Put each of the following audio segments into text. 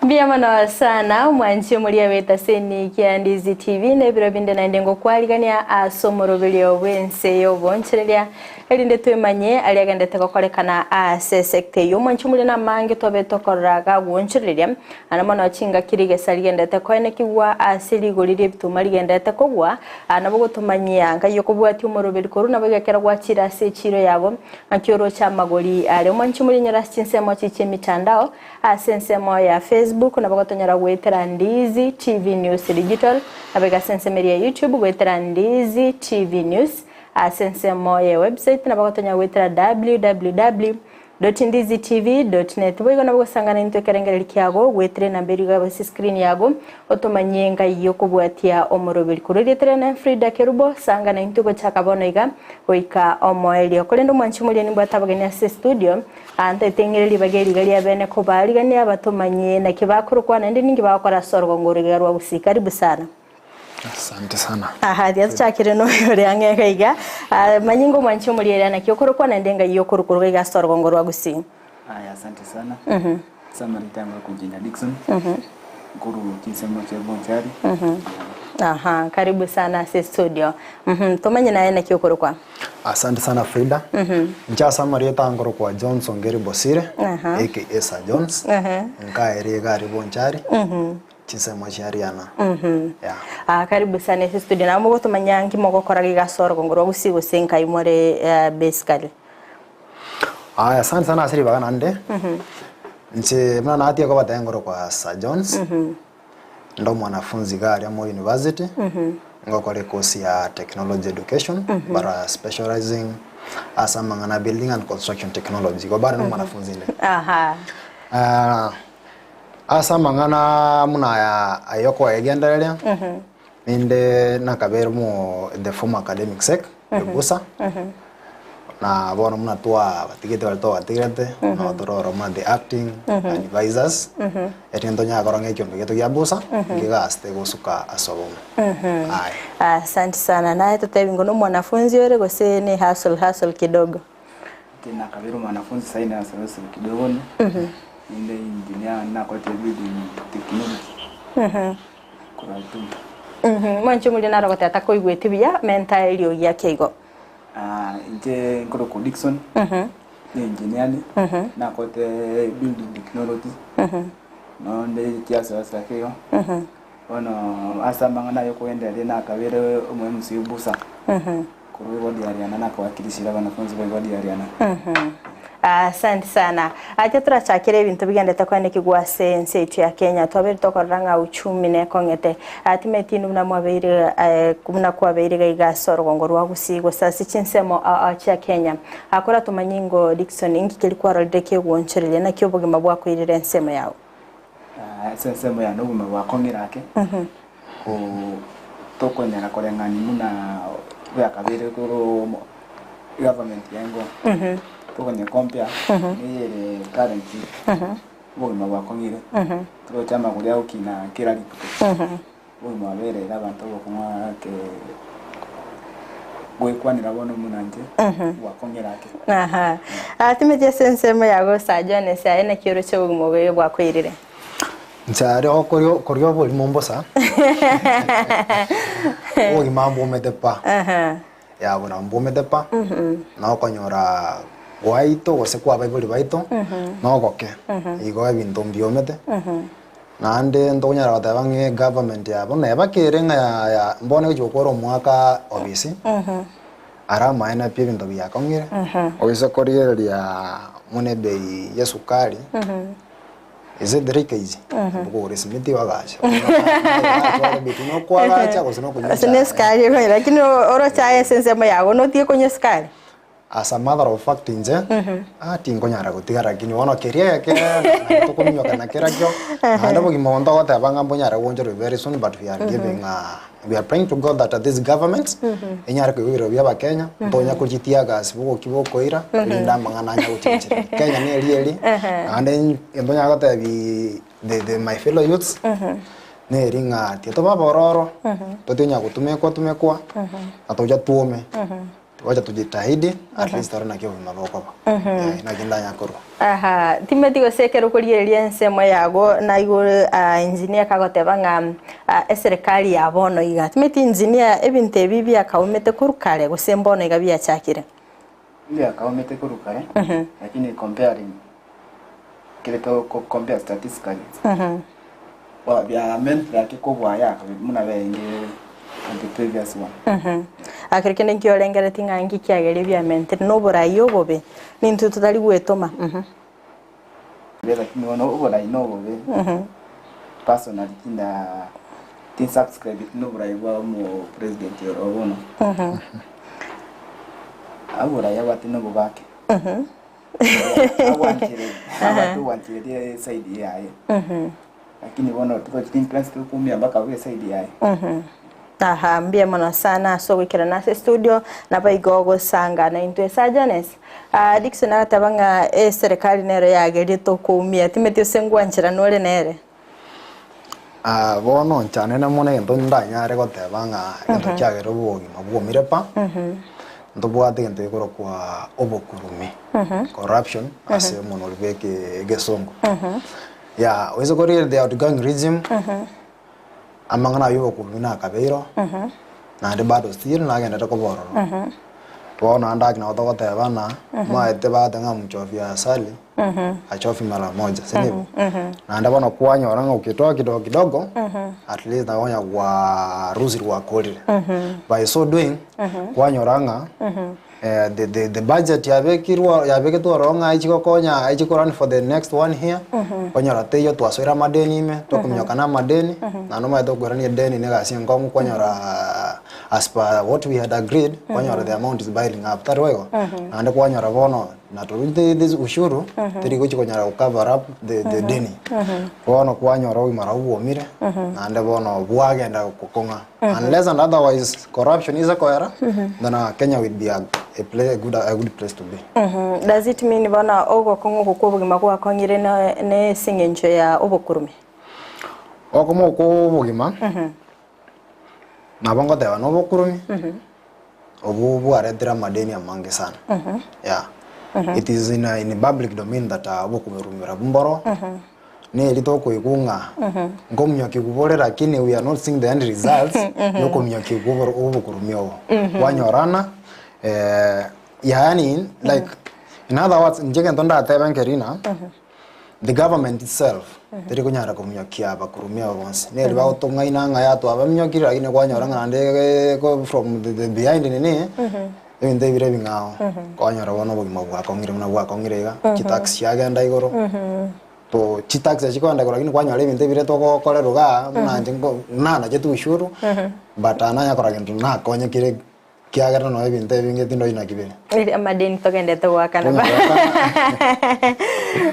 Mbuya mono sana omwanchi omoria bw'etaseni kia Ndizi TV na ebiro binde naende ngokwarigania ase omoroberio bw'ense y'obonchereria erinde twemanye aria agendete gokorekana ase esecta eyio. Omwanchi omoria namange tobe tokorora gagwonchereria Naende mono chingaki rigesa rigenderete koenekigwa ase rigori ri'ebituma rigenderete kogwa, nabo gotomanyia ngai okobwatia omoroberi korwa nabo iga ekero gwachire ase echiiro yago, ng'aki oroche amagori aria. Omwanchi omorinyore ase chinsemo chie chi'emitandao, ase ensemo ya Facebook nabo gotonyora goetera Ndizi TV News Digital, nabo iga ase ensemo eria ya YouTube goetera Ndizi TV News, ase ensemo ya ewebsite nabo gotonyora goetera www. Ndizitv. Net. Boigo nabo gosangana intwe ekerengererio kiago, goetera enamba eria iga ase screen yago, otomanyie ngai okobwatia omoroberi. Korwa erieta riane Frida Kerubo, sangana intwe gochaka bono iga goika omoerio. Korende omwanchi moria nimbwate abageni ase studio, aa ntaete ng'ire ribaga eri iga ria bene kobaarigania batomanyie naki bakorokwa naende ninki bagokora ase orogongo oro iga rwa Gusii. Karibu sana. Asante sana. Aha, tiga tochakere noyo ore ang'e iga iga. Ah, manyinga omwanche omoriere naki okorokwa naende engai yokorukorwa iga ase orogongo rwa Gusii. Aya, asante sana. Samari tango kujina Dickson. Nkuru chinsemo chia Bonchari. Aha, karibu sana ase studio. Mhm, tomanye naye naki okorokwa. Asante sana Frida. Inche ase amarieta nkorokwa Johnson Ngeri Bosire Aha. aka Sir Jones. Nkaeria iga aria Bonchari. Chinsemo chia riana. Yeah. Ah, karibu sana ase studio. Nabo mogotomanya nki mogokora iga ase orogongo rwa Gusii gose nkai more eh, basically. Aya, asante sana ase ribaga naende. Inche buna natie kobatebia nkorokwa Sir Jones, nde omwanafunzi iga aria Moi University, ngokora ecourse ya Technology Education, but specializing ase amang'ana a Building and Construction Technology, igo bado nomwanafunzi inde. Aha. Ah, Ase amang'ana buna aya ay'okoegendereria, ninde nakabeire omo the former academic sec ebusa, na bono buna twabatigete baria twabatigerete, nabo tororo buna the acting advisors, erinde tonyare korora ng'a ekiombe giaito gia busa nkegasete gosuka ase obomo. Aye. Asante sana. Naye totebi ngo nomwanafunzi ore gose ne hustle hustle kidogo? Nakabeire omwanafunzi saii nasoma esukuru kidogo ninde engineer nakorete building technology korwa Itume. Mwanche omoria naro goteba takoigweti buya menta eriogi ake igo. Inche nkorokwa Dickson ne engineer inde nakorete building technology nonde chiasoa ake igo bono ase amang'ana aya okogendereria nakabeire omo MC busa. Korwa egodi ya Riana nakowakilisire abanafunzi ba egodi ya Riana. Asante sana. Acha torachakere ebinto bigendete koenekigwa ase ense yaito ya Kenya. Twabeire tokorora ng'a uchumi nekong'ete. Ah, timanyeti inwe buna mwabeire eh, buna kwabeire iga iga ase orogongo rwa Gusii gose ase chinsemo ao ao chia Kenya. Ah, koratomanye ingo Dickson, inki keria kwarorire kegoonchoreria naki obogima bwakoirire ensemo yao? Ah, ase ensemo yane obogima bwakong'ire ake. Tokonyara koreng'ania buna bwakabeire korwa egovernment yaingo, tokonye compare neyere currently, obogima bwakong'ire, toroche amagori agokina kera rituko, obogima bwabeire iga abanto obokong'u ake goekwanera bono buna inche, bwakong'ire ake. Aha. Timothy ase ensemo yago Sir Jones aye naki oroche obogima obo bwakoirire? Inche aria koria oborimo mbosa, obogima mbomete pa, ya buna mbomete pa, na okonyora gwaito gose kwa abaibori baito, na ogoke, igo ebinto mbiomete, naende ntokonyara goteba ng'a egovernment ya bono ebakere ng'a ya ya mbono egochi gokora omwaka obisi, ara amaene pi ebinto biakong'ire, oise korigereria buna ebei ya esukari. Ase 3 kg okogora esimiti oagache nokoagacha gose nokonywa Gose ne echae. esukari okonywa lakini oroche aye ase ensemo yago notige konywa esukari? As a matter of fact inche ah tinkonyara gotiga lakini bono keria eke nabo tokominyoka na kerakio naende obogima obo ntogoteba ng'a mbonyare goonchorwa very soon but we are giving we are praying to God that this government enyare koigwa ebirero bia abakenya ntonya koria chiteargas bogokia bokoira erinde amang'ana anya gochenchera. Kenya neri eri naende ntonya gotebi the the my fellow youths neri ng'a tiga tobe abororo totiga onya gotumekwa tumekwa na tocha twome. Wacha tujitahidi at least tore naki obogima bokoba. Eh, naki ndanya korwa. Aha, timeti gose ekero okorigereria ensemo yago naigure ah, engineer kagoteba ng'a ah, eserekari ya bono iga. Timeti engineer ebinto ebi biakaumete korwa kare gose mbono iga biachakire? Mbiakaumete korwa kare, lakini comparing kere to ko compare statistically Ba bia mentire ake kobua aya buna biarenge the previous one. Aa kero kende nkio orengeretie ng'a nki kiageria ebiamentire na oborai obobe, nintwe totari gwetoma. Lakini bono oborai na obobe personally tinda tinsubscribeti na oborai bwa omo president oro bono. Oborai abwate na obobe ake. Agwanchereri, abwate ogwanchereria eside yaye. Lakini bono totocheti influence tokumia mpaka abwo eside yaye. Aha, mbuya mono sana ase ogoikerana ase estudio, nabo igo ogosanga naintwe. Sir Jones, ah, Dickson agateba ng'a eserekari nero yagerie tokoumia, timeti ase ngwancherana ore nere? Ah, bono nchanene mono egento ndanyare goteba ng'a egento kiagera obogima bwomire pa, ntobwate egento gekorokwa obokurumi, corruption ase omonwa oria bwa eke egesongo. Yeah, oise korigereria the outgoing regime, amang'ana aywo obokurumi nakabeirwe, naende bado still nagenderete koba ororo. Bono naende aki nabo togoteba ng'a omanyete bagoteba ng'a mchovya asali achofi mara moja, si ndivyo? Naende bono kwanyora ng'a ukitoa kidogo kidogo at least nabo onya gwarusiri gwakorire. By so doing, kwanyora ng'a the the the budget yabekirwe yabeketwe ororo ng'a echigokonya echi korun for the next one year, kwanyora teiyo twasoire amadeni ime, tokominyoka na amadeni, naende omanyete okoirania edeni na egasi enkong'u kwanyora as per what we had agreed, kwanyora the amount is piling up, tari boigo? Naende kwanyora bono natorutire this ushuru, teri gochi konyara go cover up the the deni. Bono kwanyora obogima nabwo bwomire, naende bono bwagenda gokong'a. Unless and otherwise corruption ise koera, then Kenya will be a a pla a good a good place to be. Does it mean bono ogokong'a oko kwa obogima gwakong'ire na na ase eng'encho ya obokurume? Okong'a okwo obogima, nabo ngoteba na obokurume, obwo bwaretire amadeni amange sana, yeah. It is in a in a public domain that obokuberumera mboro. Neri tokoigwa ng'a nkominyokia bore lakini we are not seeing the end results yokominyokia oboro obokoromia obo. Kwanyorana yaani like in other words inche egento ndatebe nkeri ng'a the government itself teri konyara kominyokia abakoromia aba bonsi. Neri bagotong'aina ng'a yaya twabaminyokirie lakini kwanyora ng'a naende ko from the behind nini Ebinto ebi bire ebing'ao, kwanyora bono obogima bwakong'ire buna bwakong'ire iga, chitax chiagenda igoro, to chitax echi chikogenda igoro lakini kwanyora ebinto ebire togokorerwa igaa, buna inche nko nanachete ushuru, but nanya korora gento nakonyekire kiagera nonye ebinto ebinge tindoi naki bire. Eri amadeni togendete goakana ba.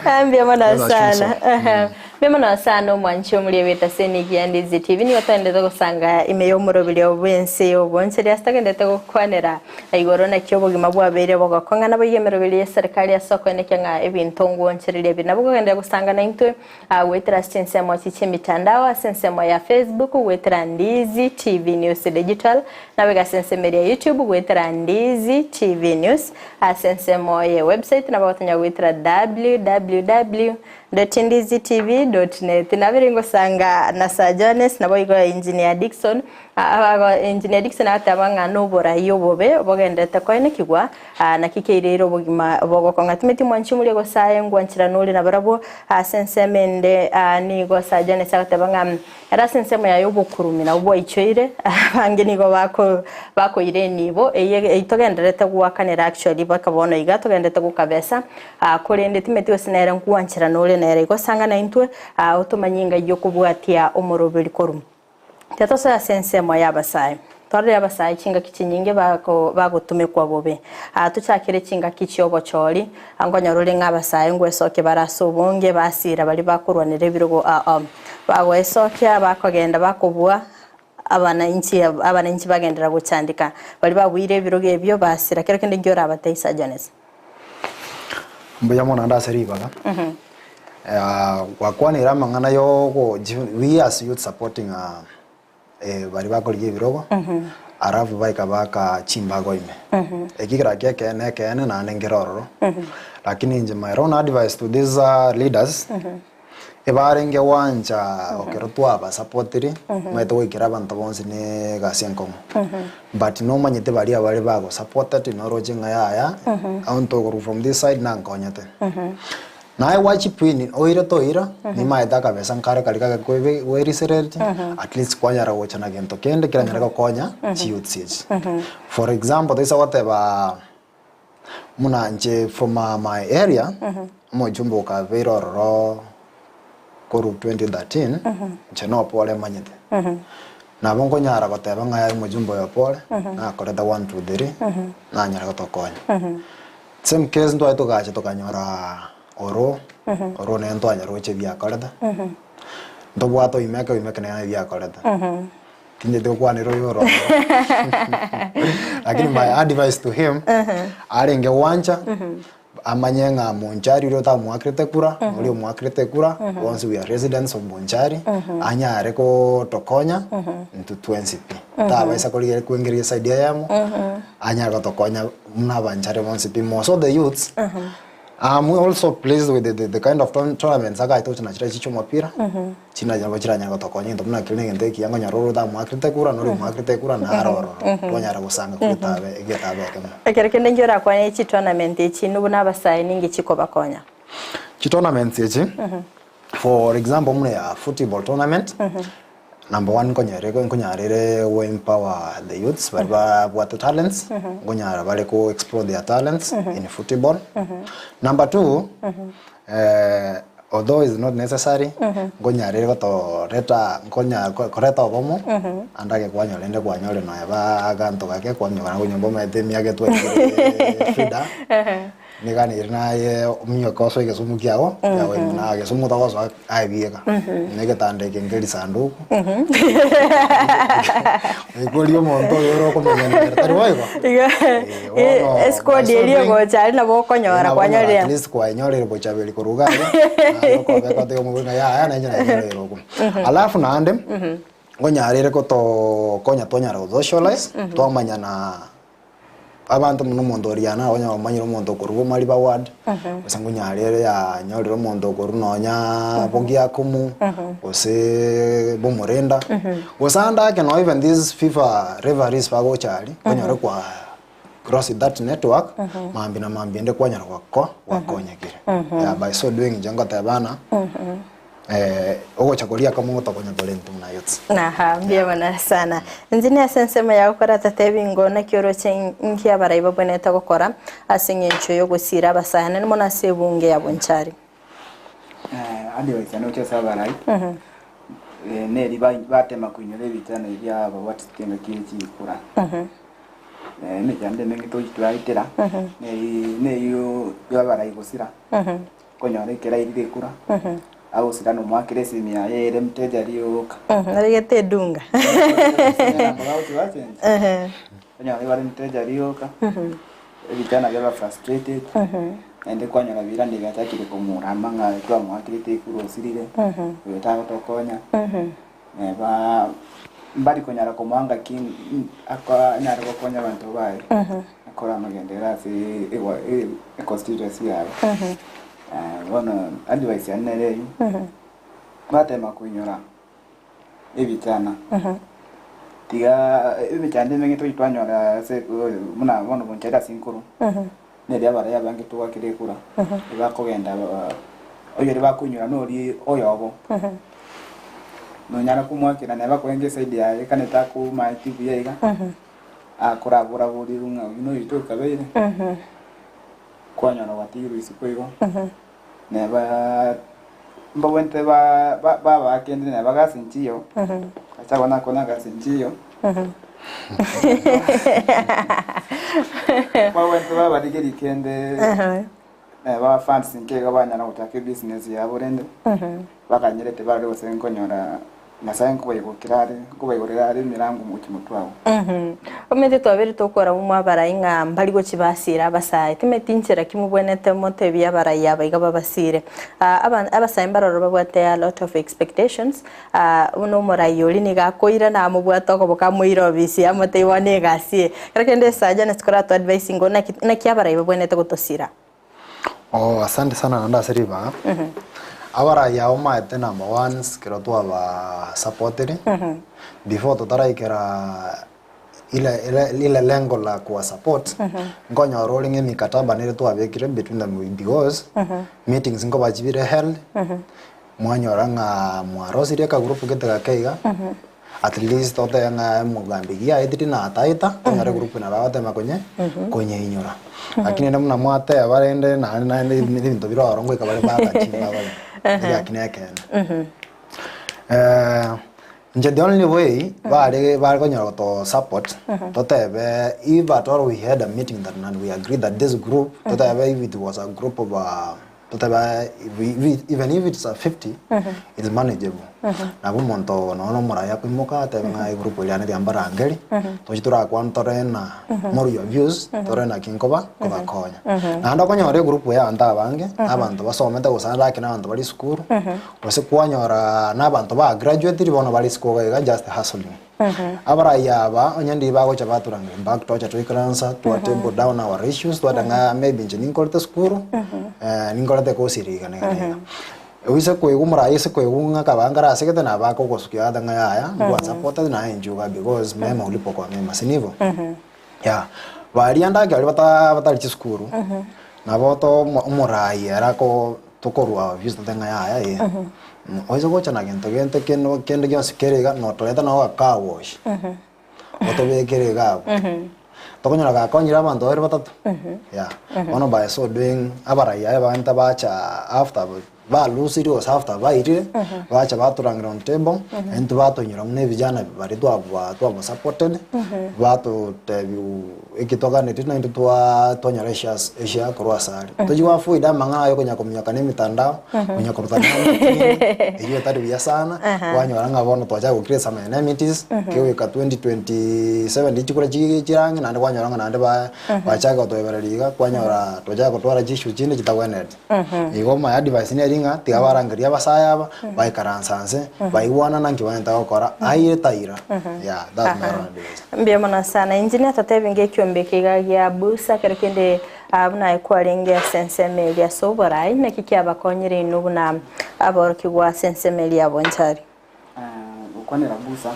Tonyara Mbuya mono Yes, I think so. sana. Mbuya mono sana omwanchi omoria bweta ase Nigiya Ndizi TV nigo togendete gosanga ime y'omoroberio bw'ense y'oboncheri ase togendete gokwanera igoro naki obogima bwabeire bogokong'ana boigo emeroberio y'eserikari ase okoenekia ng'a ebinto ngwonchereria bire. Nabo kogenderera gosanga naintwe goetera ase chinsemo echi chi'emitandao ase ensemo ya Facebook goetera Ndizi TV News Digital naboigo ase ensemo eria ya YouTube goetera Ndizi TV News ase ensemo ye website nabo gotonya goetera www. Ndizitv.net Nabere ngosanga na Sir Jones naboigo Engineer Dickson abago Engineer Dickson agateba ng'a noborai obobe bogenderete koenekigwa naki keireire obogima bogokong'a timeti mwanchi omoria gose aye ngwancherana ore nabarabwo ase ensemo ende nigo Sir Jones agateba ng'a Ere ase ensemo yaye obokurumi nabwo bwaichoire, abange nigo bako bakoira enibo eye eyio togendererete goakanera actually mpaka bono iga togendererete gokabesa korende timeti gose nere nkwancherana ore nere igo sanga naintwe otomanye engai yokobwatia omoroberi korwa. Tiga tosoe ase ensemo ya abasae. Twarorire abasae chingaki chinyinge bako bagotumekwa bobe. Tochakere chingaki chiobochori, nkonyora ore ng'a abasae ngwesokia bare ase obonge, basira baria bakorwanera ebirogo ao. Bagoesokia, bakogenda bakobua abanainchi abanainchi bagenderera gochandeka. Baria babuire ebirogo ebio basira. Kero kende nki orabatebie Sir Jones? Mbuya mono naende ase ribaga. Gwakwanire amang'ana yogo we as youth supporting baria bakorigia ebirogo. Alafu baika baaka chimbago ime. Eki keraki ekeene ekeene naende nkere ororo. Lakini inche my own advice to these leaders, ebarenge gwancha ekero twabasapotiri, omanyete goikera abanto bonsi ne egasi enkong'u. But nomanyete baria bare bagosapotet noroche ng'a yaya, onto korwa from this side nankonyete. Naye gwachipini oire toira, nimaete akabesa nkare karia kage kwebe kwerisereretie, at least kwanyara gocha na gento kende keranyare gokonya chiyouths echi. For example toisa goteba muna inche from my area, omochumbe okabeire ororo korwa 2013, inche nopore manyete. Nabo nkonyara goteba ng'a yaya omochumbe oyo opore, nakorete one two three, nanyare gotokonya. Same case ntware togacha tokanyora oro, oro nere ntwanyaroche ebiakorete, ntobwate oimeke, oimeke nere ebiakorete. Tincheti gokwanera oyo ore ororo lakini my advice to him, arenge gwancha, amanye ng'a Bonchari oria otamoakerete kura, na oria omoakerete kura, bonsi we are residents of Bonchari, anyare kotokonya intwe twensi pi. Tabaisa korigereria koengereria eside eyemo, anyare gotokonya buna abanchari bonsi pi more so the youths I'm also pleased with the, the kind of tournaments agaete gocha nachira chicha omopira china nabo chiranyare gotokonya egento buna keri na egento ekiya nkonyora ore otamoakerete kura na ore omoakerete kura naro ororo twanyara gosanga kwetabe egetabe ekemo. Ekero kende inki orakwane chitournament echi inwe buna abasae ninki chikobakonya? Chitournaments echi for example buna ya football tournament Number one nkonyare nkonyara ere go empower the youths baria babwate talents, nkonyara bare ko explore their talents in football. Number two, although is not necessary, nkonyara ere gotoreta nkonya koreta obomo, ande ake kwanyora rende kwanyore nonya ba aganto gake kwaminyokana korwa nyomba omanyete emiaka etwaikire Frida. Niganire naye ominyoke osoe egesumu kiago kiago na egesumu togosoa aye bieka na egetanda eke nke risanduku oikorie omonto oyo ore okomenyanera tari boigo Iga Eh, bono esquad by so eria doing, egocha aria nabo okonyora nabo onyora kwanyorire at least kwanyorire bochaberi korwa iga aria naende okobeka otebe omobori ng'a yaya nainche nanyorire oko alafu naende nkonyarire gotokonya twanyara go socialize twamanyana Abanto buna omonto oria na onye omanyire omonto okorwa Bomariba ward, gose ngonyare ere yanyorire omonto okorwa nonya Bogiakumu, gose Bomorenda, gose ande ake nonya even these FIFA referees bagocha aria, okonyora kwa cross that network, mambia na mambia ende kwanyora gwako gwakonyekire. Yeah, by so doing inche ngoteba ng'a. Ogocha koria akamo gotokonya kore intwe buna youths. Aha, mbuya mono sana. Inche ni ase ensemo yao koratatebie ingo naki oroche nki abarai babwenerete gokora ase eng'encho y'ogosiira abasae naende mono ase ebunge ya Bonchari. Advice yane gochia ase abarai, neri batema koinyora ebichano ebi biababwatete engaki ye chikura. Emechando emenge tochi twaetera, neyio ya abarai gosira. Okonyora ekero airire ekura, agosira nomoakera esimi yaye ere mteja rioka. Narigete edunga. Okonyora igo are mteja rioka, ebijana biaba frustrated, naende kwanyora birani biachakire komorama ng'a twamoakerete ekura osirire, oyo tagotokonya, neba mbari konyara komoa ngaki anyare gokonya abanto baye. Akore amagenderero ase econstituency yaye. Bono advice yane nere eyio, batema koinyora ebichana, tiga emechando emenge tochi twanyora ase buna bono bonchari ase enkoro, neri abarai abange togwakera ekura, ebakogenda oyore bakoinyora noria oyobo, nonyara komoakera neba akoenga eside yaye ekane takomaeti buya iga. Akorabora-borirwe ng'a oyio noyoito okabeire, kwanyora gwatigirwe isiko igo, neba mbabwenerete babaa kende neba gasi nchiyo, gachagua nakona gasi nchiyo, mbabwenerete babarigerie kende neba funds nke igo banyara gochaka ebusiness yabo rende, bakanyerete barore gose nkonyora. Nyasae nkobaigokera are, nkobaigorera are emerango mogochia motwe agwo. Omanyete twabeire tokora buna abarai ng'a mbari gochia basira abasae, timanyeti inchera ki mobwenerete motebie abarai aba iga babasire. Abasae mbaroro babwate a lot of expectations, buna omorai oria nigo akoirana amobwate okoboko amoire obisi amotebie bono egasi eye. Ekero kende esacha nasi koratoa advice ingo naki naki abarai babwenerete gotosira. Oh asante sana naende ase ribaga. Abarai aba omanyete number one ekero twaba supportire, before totaraikera ile ile ile lengo la kuwa support, nkonyora ore ng'a emikataba nere twabekire between them because, meetings nkoba chibire held, Mwanyora ng'a mwarosirie akagroup gete gake iga, at least totebe ng'a omogambi giaetire na ataeta, tonyore egroup nabo agotema konye konyeinyora. Lakini rende buna mwateba rende naende naende ebinto bire ororo ngoika bare baka chimbabare, egaki na ekeene. Inche the only way bare bare konyora goto support, totebe if at all we had a meeting that and we agreed that this group, totebe if it was a group of Totebe even if it's a 50 it's manageable. Nabo omonto nonya na omoraia akoimoka atebe ng'a egroup eria riane mbarangeri, tochi torakwane tore na more your views, tore naki nkoba nkobakonya. Naende okonyora egroup ya abanto abange, na abanto basomete gose naende ake na abanto bare esukuru, gose kwanyora na abanto ba graduatiri bono bare isiko iga iga just hustling. Abarai aba onye ndiria bagocha baturangeria back twacha twaikaransa twa table down our issues twateba ng'a maybe inche ninkorete esukuru ninkorete ekosi ere iga na iga na iga. Oise koigwa omorai ase koigwa ng'a akaba nkarasegete nabo akogosukia agoteba ng'a yaya nkwansapoteti naye inchuo iga because mema hulipwa kwa mema si nivo? Yeah. Baria ndake baria bata batari chisukuru nabo to omorai ere ako Tokorua views tote ng'a yaya ee. Oise gocha na gento gento kende kende gionsi kere iga notorete nao ga car wash. Otobekere iga abwo. Tokonyora gakonyire abanto babere batato. Yeah. Bono by so doing abarai aye banta bacha after ba loosiri gose after bairire, bacha batorangeria on table, intwe batonyora buna ebijana baria twaba twaba supported, batotebiwu. Eki twaganetie naintwe twanyora eshare korwa asare. Tochia goavoid amang'ana aya okonya kominyoka na emitandao, konya korutana amatini, eyio etari buya sana, kwanyora ng'a bono twachaka go create some enmities, kegoika 2027 richikura chirange naende kwanyora ng'a naende bachake gotoebereria iga, kwanyora twachaka gotwara chi issue chinde chitagwenereti. Igo my advice neri ng'a tiga barangerie abasae aba, baikaranse anse, baigwanana nki bagenta gokora, aire taira, yeah that's my own advice. Mbuya mono sana. Engineer totebi ng'a ekiombe eke iga gia busa kero kende buna aye kwarenge ase ensemo eria ase oborai, naki kiabakonyire inwe buna aborokigwa ase ensemo eria ya Bonchari? Gokwanera busa,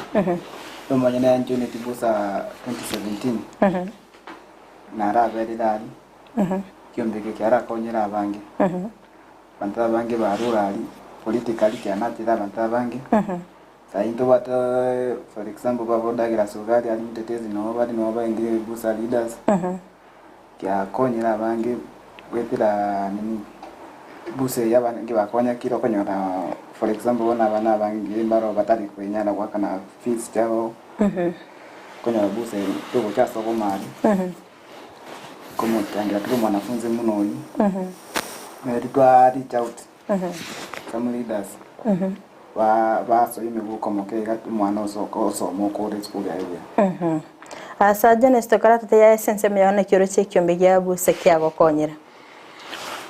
nomanye najoineti busa 2017, naraberire aria, ekiombe eke kiarakonyire abange, abanto abange barure aria, politically kianachire abanto abange. Sai ntobwate for example baba Douglas Ogari ari mtetezi noo bari noo baendire busa leaders kiakonyire abange goetera nini busa eye abange bakonyekire okonyora for example bono abana abange mbaro batari koenyara goakana fees chiabo okonyora busa eye togocha ase oboma aria komotangira tore omwanafunzi buna oyio neri twa reach out Some leaders basoa emebuko moke iga omwana osoka osoma okore esukuru yaye buya. Asa Jones tokaratete yaye ase ensemo yao naki oroche ekiombe gia busa kiagokonyera.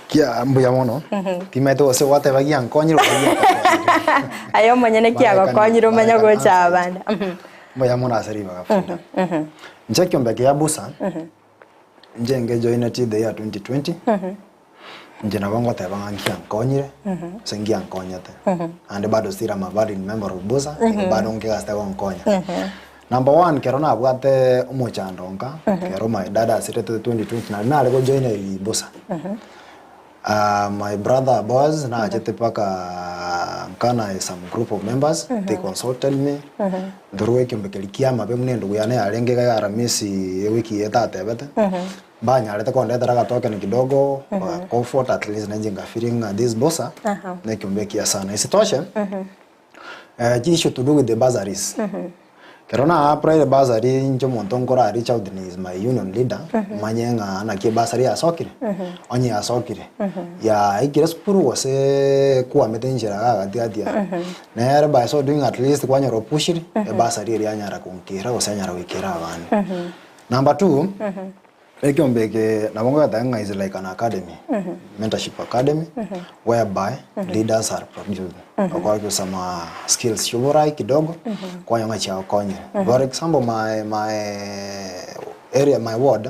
Kia mbuya mono timaete gose gwateba giankonyire gose giatagokonyire. Aye omonyene kiagokonyire omanye gocha abande. Mbuya mono ase ribaga Frida. Inche ekiombe kia busa Inche ngejoineti the year 2020, inche nabo ngoteba ng'a nkiankonyire, gose ngiankonyete. Naende bado still am a valid member of Busa, igo bado nkegasete gonkonya. Number one, kero nabwate omochando nka, kero my dad asirete 2020, nari nare gojoina Busa. My brother Boaz nachete mpaka nkana some group of members they consulted me ntorwe ekiombe keria kia amabe buna endugu yane yarenge iga ya Aramisi ewiki eye etatebete mbanyarete kondetera agatoken kidogo baga comfort at least nainche nga feeling ng'a this bosa nekiombe ekiya sana isitoshe issue to do with the bursaries. Ekero na applyire bursary inche omonto nkora reach out is my union leader, manye ng'a naki ebursary yasokire, onye yasokire, yaikire esukuru gose kwamete enchera iga gati gati aa. Nere by so doing at least kwanyora opushiri, ebursary eria yanyara gonkera gose yanyara goikera abande. Number two, Ekiombe eke nabo ngogoteba ng'a is like an academy, mentorship academy, whereby leaders are produced. Okorokia some skills chia oborai kidogo, kwanyora ng'a chiagokonyire. For example, my my area, my ward,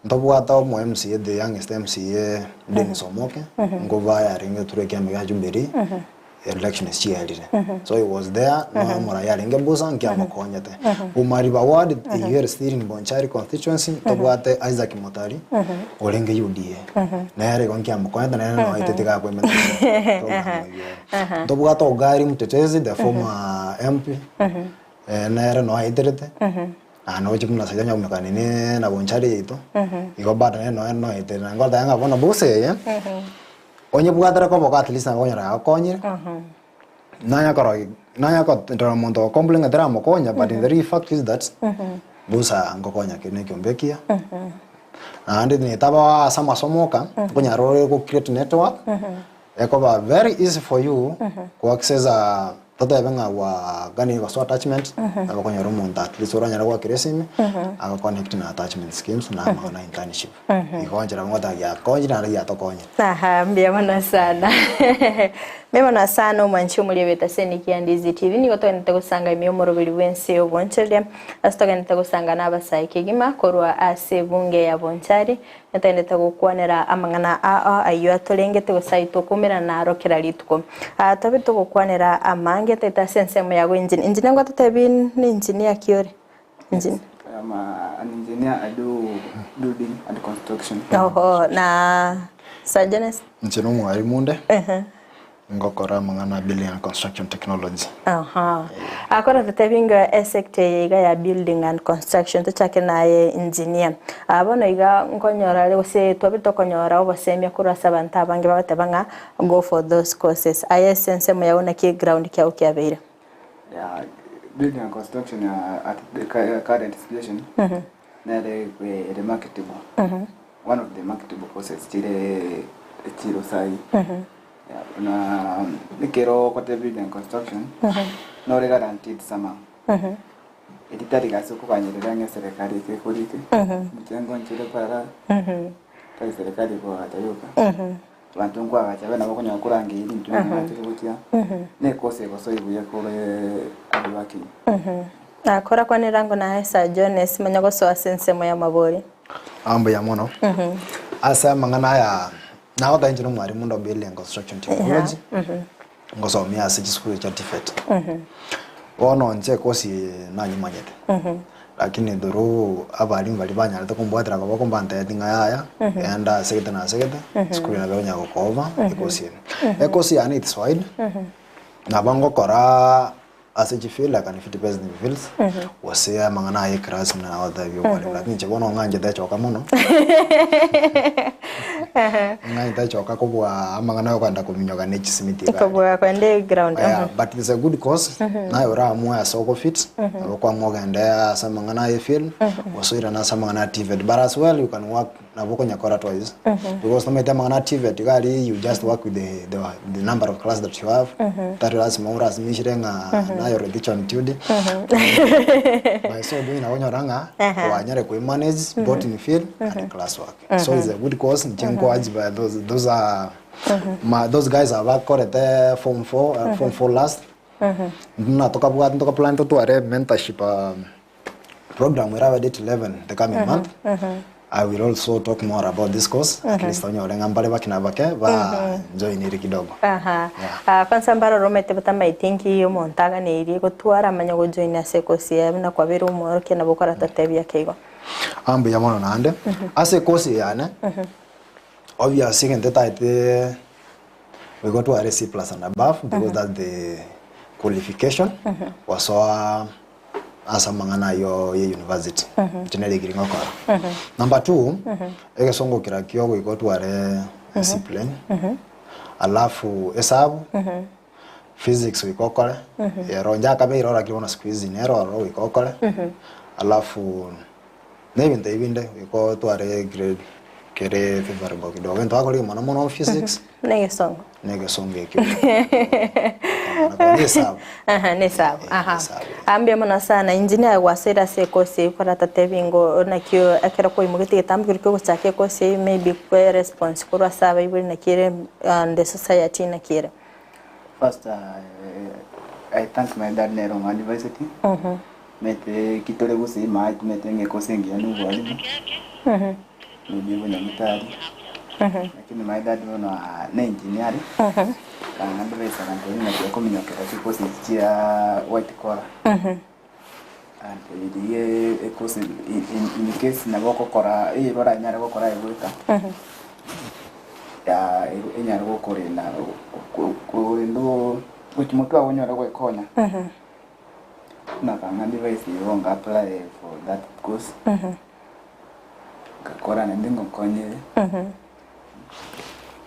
ntobwate omo MCA, the youngest MCA, Dennis Omoke, nkoba arenge through ekiombe gia Jubilee, elections chiaerire. So he was there, no omorai arenge bosa nkiamokonyete. Omariba ward, eyio ere still in Bonchari constituency, tobwate Isaac Motari, orenge UDA. Nere igo nkiamokonyete, nere noetete iga akwe mentorship program eyio ere. Ntobwate Ogari Mtetezi, the former MP, nere noeterete, na noche buna saidi onye komeka nini na Bonchari yaito, igo bado nere noe noeterete. Na ngoteba ng'a bono bosa eye, Onye bwatare koboko at least nabo okonyora agokonyire, nanya korora nanya korora omonto ogocomplain ng'a teramokonya but in the real fact is that bosa ngokonya kere na ekiombe ekiya. Naende netaba ase amasomo oka, okonyara ore go create network, ekoba very easy for you go access totebe ng'a gwaganire gosoa attachment, nabo okonyora omonto at least oranyare goakera esimi, agoconnect na attachment schemes na amang'ana ya internship. Igo inche nabo ngoteba giakonyire naende giatokonyire. Aha, mbuya mono sana. Mbuya mono sana omwanchi omoria bw'Eta Seniki ya Ndizi TV. Nigo togenderete gosanga ime y'omoroberi bw'ense y'obonchoria, ase togenderete gosanga n'abasae kegima korwa ase ebunge ya Bonchari, na togenderete gokwanera amang'ana ao ayio atorengete gose ayio tokoumerana naro kera rituko. Ah, tobe togokwanera amange toete ase ensemo yago engineer. Engineer ngototebi ne engineer ki ore? Engineer. I'm a, an engineer, I do building and construction. Oho, na Sir Jones? Inche nomwalimu onde, ngokora amang'ana a building and construction technology. Aha. Akora totebi ng'a esector eye iga ya building and construction tochake naye engineer. Ah, bono iga nkonyora are gose twabe tokonyora obosemia korwa ase abanto abange bagoteba ng'a go for those courses. Aye ase ensemo yago naki eground kiago kiabeire? Yeah, building and construction at the current situation nere ere marketable. One of the marketable courses chire chiro sahi. Yeah, na ekero okote building and construction nore guaranteed somehow. Eritari gasi okoganyerera ng'a eserekari eke ekorike, mochengo nchire para, tari serikali ekoagacha yoka. Abanto nkoagacha abe nabo okonyora korangeria intwe ng'a tore gochia nekosi egosoi buya kore hard working. Akora kwanera ngo naye Sir Jones manya gosoa ase ensemo y'amabori. Ah, mbuya mono. Ase amang'ana aya, nagoteba inche nomwalimu onde o building and construction technology, ngosomia ase chisukuru chia TVET. Bono inche ekosi eye nanyimanyete, lakini through abalimu baria banyarete kombwatera koboko mbantebetie ng'a yaya, genda ase gete na ase gete, esukuru eye nabo ekonyara gokoba ekosi eye. Ekosi yane it's wide, nabo ngokoraa ase chifield, I can fit best in fields, gose amang'ana aye eclass buna nagotebia omwalimu, lakini inche bono ng'anchete echoka mono, ng'anchete echoka kobua amang'ana ya okogenda kominyoka ne chisimiti iga aria. Kobua kogenda eground. Yeah, but it's a good course, naye oraamue ase okofit, nabo okoamua ogende ase amang'ana aye efield, gose oirane ase amang'ana ya TVET, but as well you can work nabo okonyakora twice, because nomanyete amang'ana a TVET iga aria you just work with the, the, the number of class that you have, tari lasima orasimishire ng'a naye ore teacher on duty, by so doing nabo okonyora ng'a kwanyare koimanage both in field and class work. So it's a good course, inche nkourge by those, those are ma, those guys abakorete form four, form four last, buna tokabwate ntokaplan totware mentorship program erabe date 11 the coming month I will also talk more about this course at least onyore ng'a mbare bake na bake ba joinire kidogo. Aha. Yeah. Ah, kwanza mbarore omanyete batamaeti nki omonto aganeirie gotwara amanye gojoin ase ekosi yaye buna kwabeire omworokia nabo okoratotebia ake igo. Ah, mbuya mono naende ase ekosi eye yane obvious egento etaete we go tware C plus and above because that's the qualification gosoa ase amang'ana ayio ya university inche nere ekeri ngokora. Number two, egesongo kera kio goika otware discipline, alafu esabu, Physics goika okore, ero inche akabeire oro lakini bono siku hizi nero ororo goika okore, alafu na ebinto ebi binde goika otware grade kere favourable kidogo. Egento bakorigia mono mono physics Na egesongo. na egesongo ekio na esabu. Aha, na esabu. Eh, Aha. esabu, eh. Ah, mbuya mono sana. Engineer gwasoire ase ekosi eyio koratatebi ngo naki ekero kwaimogetie egetambo keria kiogochaka ekosi eyio maybe kwe response korwa ase abaibori naki ere and the society naki ere. First I thank my dad nere ong'a adviseti, mete ki tore gose ime tumete ng'a ekosi engiya na obwalimu, maybe obonyamitari, lakini my dad bono ne engineer are, akang'a advise akantebia ng'a tiga kominyokera chikosi echi chia white collar, akantebia rigia ekosi in case nabo okokora eye oranyare gokora aye bweka. Enyare gokorenda korende gochia motwe agwo onyore goekonya. Buna akang'a advice igo nga apply for that course, ngakora naende ngokonyire.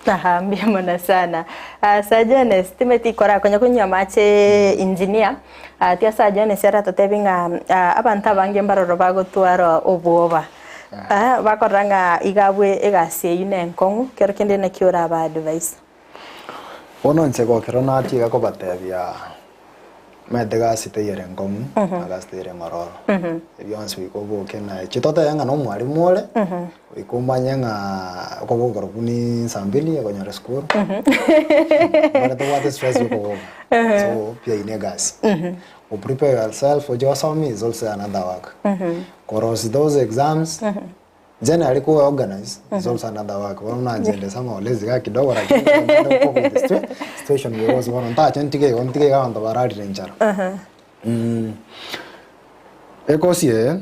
Aha, mbuya mono sana. Ah, Sir Jones, timeti korakonya konywa amache engineer. Ah, tiga Sir Jones aratotebi ng'a ah, abanto abange mbaroro bagotwara obwoba. Ah, bakorora ng'a iga abwe egasi eyio nenkong'u, kero kende naki oraba advise? Bono inche gokero natiga kobatebia omanyete egasi teiyo ere enkong'u na egasi teiyo ere eng'ororo, ebionsi goika oboke na ekio totebe ng'a na omwalimu ore, goika omanye ng'a okoboka korokwo ni saa mbili okonyora esukuru, mbare tobwate stress ya okoboka, so pia eyio na egasi. Go prepare yourself oche osome is also another work. Korosia those exams generally ko organize is also another work. Bono nachende somehow lazy iga kidogo lakini naende go cope with the situation because bono ntache ntige igo ntige iga abanto bararire enchara. Ekosi eye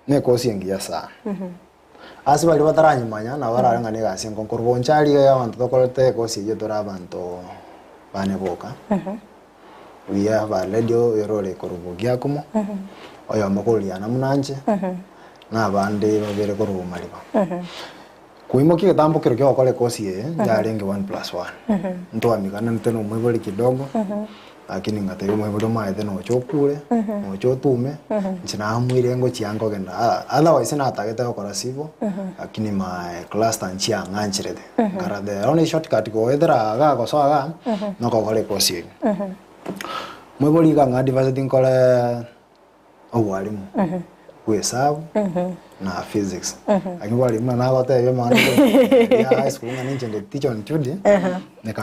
ne ekosi engiya sana. Ase baria bataranyimanya nabo barare ng'a negasi enko nkorwa boncha aria iga abanto tokorete ekosi eyio tore abanto bane boka. We have a lady oyore ore korwa Bogiakumo, oyomo korwa Riana buna inche, na abande babere korwa Bomariba. Koimokia egetambo kero kia gokora ekosi eye, yarenge one plus one. Ntwamikananete na omoibori kidogo, lakini ngatebia omoibori omaete nocha okure, nocha otume, inche namuire ngochia nkogenda aa otherwise natagete gokora sivyo, lakini my cluster nchiang'ancherete. Nkarora the only shortcut goetera igaa gosoa igaa, nokogora ekosi eye. Moibori iga ang'adviseti nkore obwalimu bwa esabu na physics. Lakini bwalimu buna nagotebia amang'ana ya high school ng'a ninche nde teacher on duty,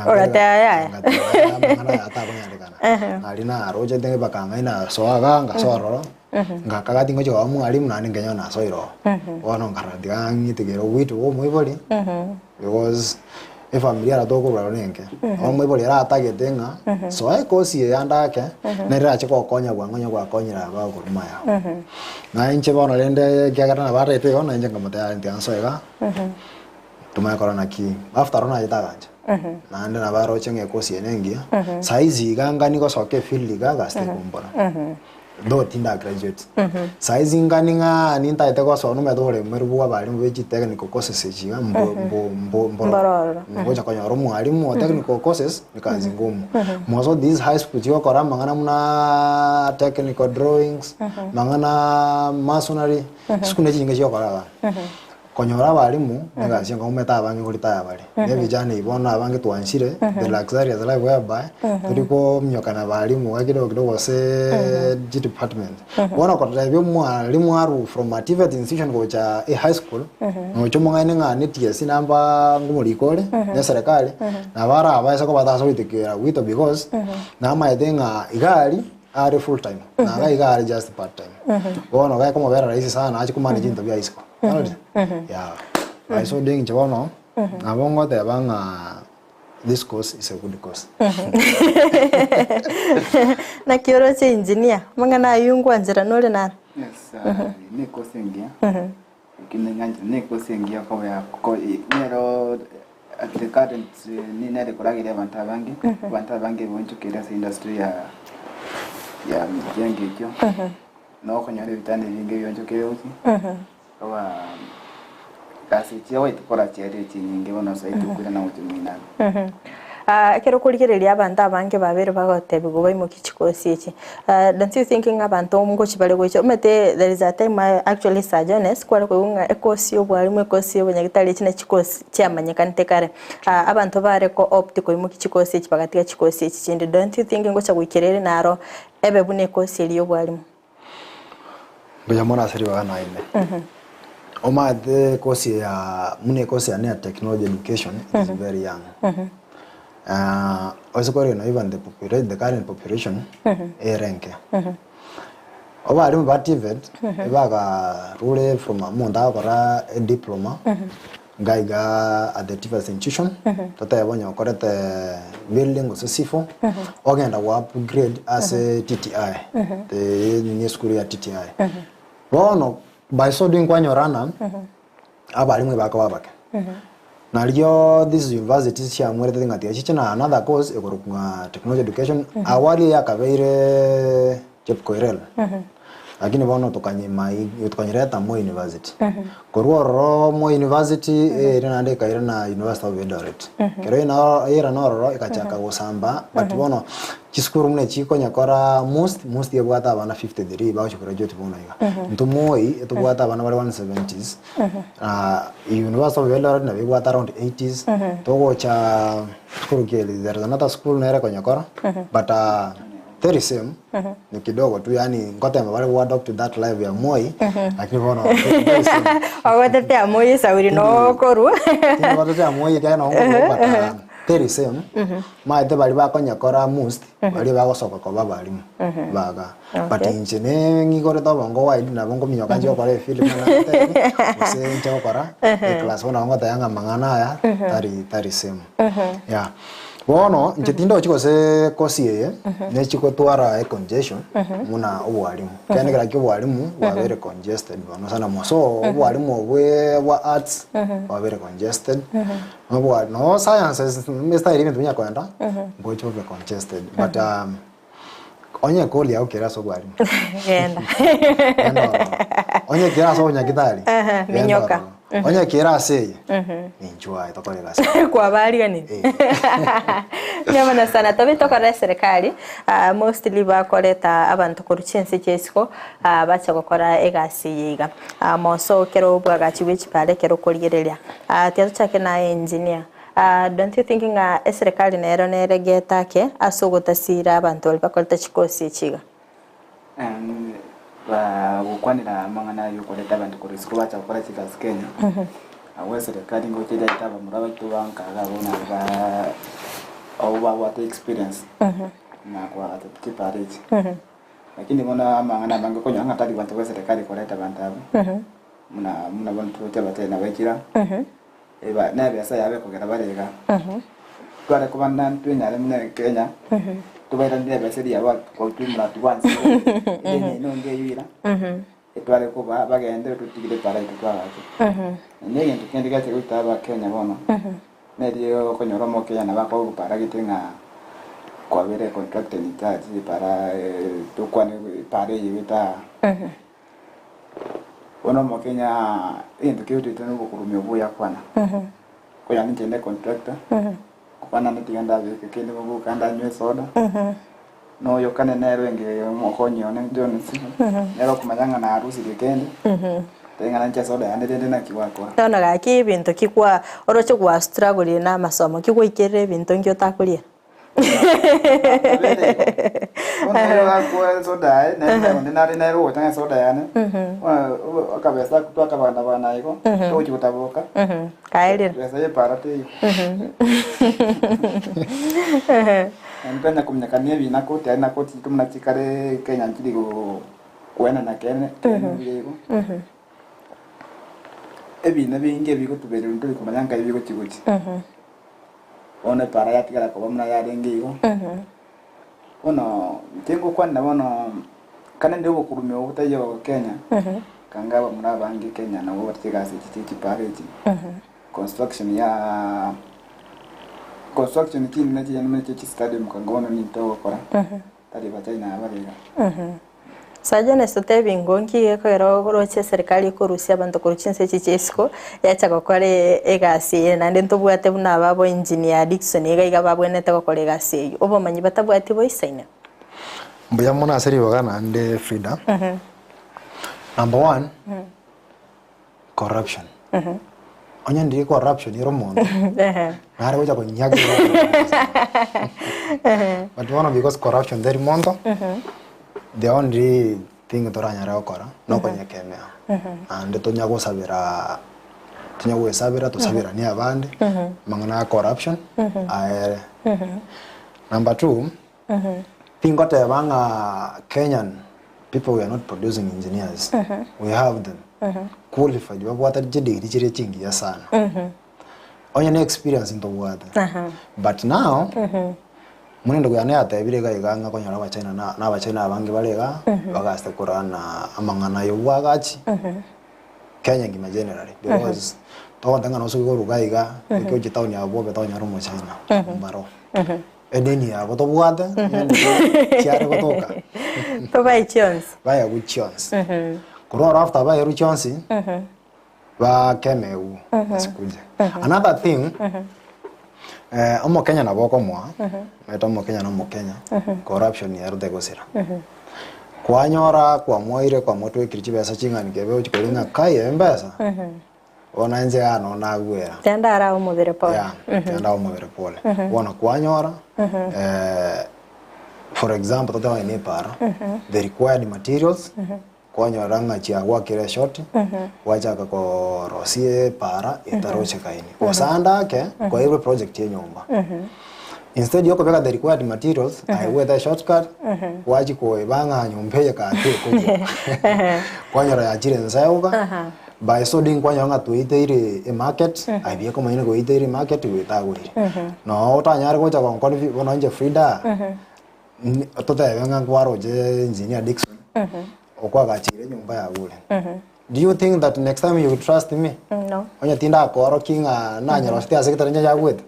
Orateba yaya. ngateba yaya amang'ana aya takonyarekana. Naria narochete bakang'aina nasoa igaa ngasoa ororo, ngakaga tingochia koba mwalimu naende nkenyora nasoire oo. Bono nkarora tiga ng'itigere obwito bwa omoibori. Because efamiri ero tokorwa ero nenke, nabo omoibori ere atagete ng'a soa ekosi eye ande ake, nere erache gokonya bwango onye gwakonyire aba bakorwa mayao. Na inche bono rende ekiagera nabo arete igo, na inche nkamotebia aye tiga nsoe igaa, tomanye korora naki, after all nachete agancha, naende nabo aroche ng'a ekosi eye nengiya, saizi iga ngani gosoka efield iga gasi tekombora. Though tinda graduate. Saizi ngani ng'a nintagete gosoa nomanyete oboremeru bwa abalimu be chitechnical courses echi iga mbo mbo mbo Mbororo. Ngocha konyora omwalimu o technical courses ni kazi ngumu. Most of these high school chigokora amang'ana buna technical drawings, mang'ana masonry, chisukuru nachi chinyinge chigokora iga. Konyora abalimu negasi enga omanyete abange ngoritaya bare, na ebijana ebi bono abange twanchire the luxurious life whereby tori kominyoka na abalimu iga kidogo kidogo gose chi department. Bono kotebia omwalimu arwe from a TVET institution gocha e high school, nocha omong'aini ng'a ne TSC namba ngomorika ore, ne eserekari, nabo arabaise koba tasa goitekera wito because namaete ng'a iga aria are full time na iga iga are just part time. Bono gekomobera rahisi sana ache komanage ebinto bia isiko. Kwarorire? Yeah. By so doing inche bono, nabo ngoteba ng'a this course is a good course. Naki oroche engineer, amang'ana ayio ngwancherana ore naro? Yes, ne course engiya, lakini ng'anchera ne course engiya koba ko nero at the current nere korageria abanto abange, abanto abange bonchokire ase industry ya ya mijengo ekio. Nokonyora ebitanda ebinge bionchokire gochia, oba gasi echi ogoeta kora chiaria chinyinge bono ase okoirana gochia moino abwo. Ekero okorigereria abanto abange babeire bagotebiwa baimokie chikosi echi, don't you think ng'a abanto ngochi bare gocha, omanyete there is a time actually Sir Jones kware koigwa ng'a ekosi ya obwarimu, ekosi ya obonyagitari echi nachi chikosi chiamanyekanete kare. Abanto bare ko opt koimokia chikosi echi bagatiga chikosi echi chinde, don't you think ngocha goikera ere naro ebe buna ekosi eria ya obwarimu? Mbuya mono ase ribaga naende. Omanyete ekosi eye ya buna ekosi yane ya technology education is very young. Ase korende even the population the current population ere enke. Abalimu ba TVET ebakarure from omonto agokora ediploma Iga iga at the TVET institution, totebe onye okorete building gose civil, ogenda go upgrade ase TTI, the nini esukuru ya TTI. Bono by so doing kwanyorana, abalimu ebakoba abake. Nario these universities chiamwerete ng'a tiga chiche na another course ekorokwa ng'a technology education, awali yakabeire Chepkoilel. Lakini bono tokanyima tokanyereta Moi University. Korwa ororo Moi University eria naende ekaira na University of Eldoret. Kero ina eirana ororo egachaka gosamba but bono chisukuru buna echi chikonyekora most most ebwate abana 53 bagochi graduate bono iga. Intwe Moi etobwate abana bare 170s University of Eldoret nabo ebwate around 80s togocha sukuru ki eri there is another school nere ekonyekora but Very same, ni kidogo tu yaani ngotemba bare go adopt that life ya Moi lakini bono very same. Ogotetea Moi esauri nokorwa. Tindi gotetea Moi ekiagera nabo nkorwa but very same. Maete baria bakonyekora most baria bagosoka koba abalimu baga. But inche ne ng'igorete obongo wide nabo nkominyoka nchie gokora efield buna nagotebi gose nche gokora eclass bono nabo ngoteba ng'a amang'ana aya tari tari same. Yeah. Bono inche tindochi gose kosi eye nechi gotwara econgestion buna obwalimu. Ekiagera ekero kia obwalimu bwabeire congested bono sana mono. So obwalimu obwe bwa arts bwabeire congested, na obwa no sciences estyle ebinto binya koenda mboche bobe congested but onye goal yago kere ase obwalimu Genda. genda ororo. Onye kere ase obonyagitari Ehe, genda minyoka. ororo. Onye kere ase eye ninchwo aye tokore egasi. Kwabariganire. Mbuya mono sana. Tobe tokorera eserekari ah, mostly bakoreta abanto korwa chinse chia isiko ah, bacha gokora egasi eye iga. Ah, moso ekero obwagachi bwe chipara ekero okorigereria. Ah, tiga tochake naye engineer. Don't you think ng'a eserekari nero neregete ake ase ogotasira abanto baria bakorete chikosi echi iga? Gokwanera amang'ana aya okoreta abanto korwa isiko bacha gokora chigasi Kenya, abwo eserekari ngocha erete abamura baito ba nka iga abwo nabo ba abwo babwate experience na koagacha chipara echi. Lakini bono amang'ana amange okonyora ng'a tari gwancha gwa eserekari koreta abanto abwo, buna buna bono toroche abachina baichire aa. Eba nebesa yabo ekogera bare iga. Tware koba ntwenyare buna Kenya, tobairanere ebesa eria yabo twatumora twansi edeni eye nonge eywo ira, etware koba bagende totigire para intwe twagacha. Naende egento kende giacha goita abakenya bono, nerio okonyora omokenya nabo akogopara gete ng'a kwabere contracted in charge para tokwane para eye goeta aa. Bono omokenya egento kegotoita na obokurumi obwo oyakwana, konya ninche nde contractor, ngokwana nde tiga ndabeke kende mobuka ndanywe esoda, na oyo kane nere enge omokonyi one John Sibu, nere okomanya ng'a narusirie kende, tari ng'a nanche esoda yane rende naki gwakora. Bono gaki ebinto ki kwa oroche gwa struggle na amasomo ki gwaikerire ebinto nki otakoria? Bono esoda yaye nere onde nare nere ogocha ng'a esoda yane bono akabesa twakabana bana igo togochi gotaboka Kaerire. besa ya epara teiyo. Naende twanya kominyekania ebina koti aria na koti chiaito buna chikare Kenya nchiri go koenana kene kene buya igo. Ebina binge ebigotubereria ntori komanya nkai bigochi gochi. Bono epara yatigara koba buna yarenge igo. Bono inche ngokwanera bono kane nde obokurumi obo botaiyo Kenya, kanga abamura abange Kenya nabo batache egasi echi chie chipara echi, construction ya construction chinene chiria buna echie chistadium kanga bono ninto ogokora, tari abachina aba bare iga. Sajene totebi ingo nki gekogera oroche eserikari ekorusia abanto korwa chinse echi chia isiko yacha gokora egasi eye naende ntobwate buna aba abo engineer Dickson iga iga babwenerete gokora egasi eyio. Obomanyi batabwati boisaine? Mbuya mono ase ribaga naende Frida. Number one, corruption. Onye ndiri corruption ere omonto, nare gocha konyiakera But bono because corruption teri monto, the only thing toranyare gokora, nokonyekemea. Naende tonya gosabera, tonya goesabera tosaberanie abande, amang'ana ya corruption aere. Number two, Tingoteba ng'a Kenyan people we are not producing engineers, we have them qualified babwate chidegree chiria chingiya sana. Onye ne experience ntobwate. But now, buna endugu yane yatebire iga iga ng'a okonyora abachina na na abachina abange bare igaa, bagaste korana amang'ana ya obwagachi. Kenya engima generally because togontebia ng'a nosoke korwa iga iga, oike gochia town abwo obe tonyora omochina mbaro. Edeni yabo tobwate chiare gotoka. Tobae chionsi. Baegwe chionsi. Korwa oro after baerwe chionsi, bakemegwe asikuje. Another thing, omokenya nabo okomoa, omanyete omokenya na omokenya, corruption ero tegosira. Kwanyora kwamoeire kwamotwekire chibesa ching'ani kebe ochia koria ng'a kai embesa. Bono inche aa noo nagwera. Tiga ndarae omobere pole. Yeah, tiga ndae omobere pole. Bono kwanyora, for example totebe onye na epara, the required materials, kwanyora ng'a chiagwakire eshort, gwachaka korosia epara etarochekaini. Gose ande ake, kwairwe project ya enyomba. Instead ya okobeka the required materials, aye gwete eshortcut, gwachia koeba ng'a nyomba eye gaki ekogwa. Kwanyora yachire nse iga, By so doing kwanyora ng'a twaiteire emarket, aye buya komanya nigo oiteire emarket goetagorire. Noo otanyare gocha gonkonfi bono inche Frida, ni totebe ng'a nkwaroche engineer Dickson, okwagacheire enyomba yago ore. Do you think that next time you will trust me? No. Onye tindakorokia ng'a nanyeroseti ase egetari nyayagoete.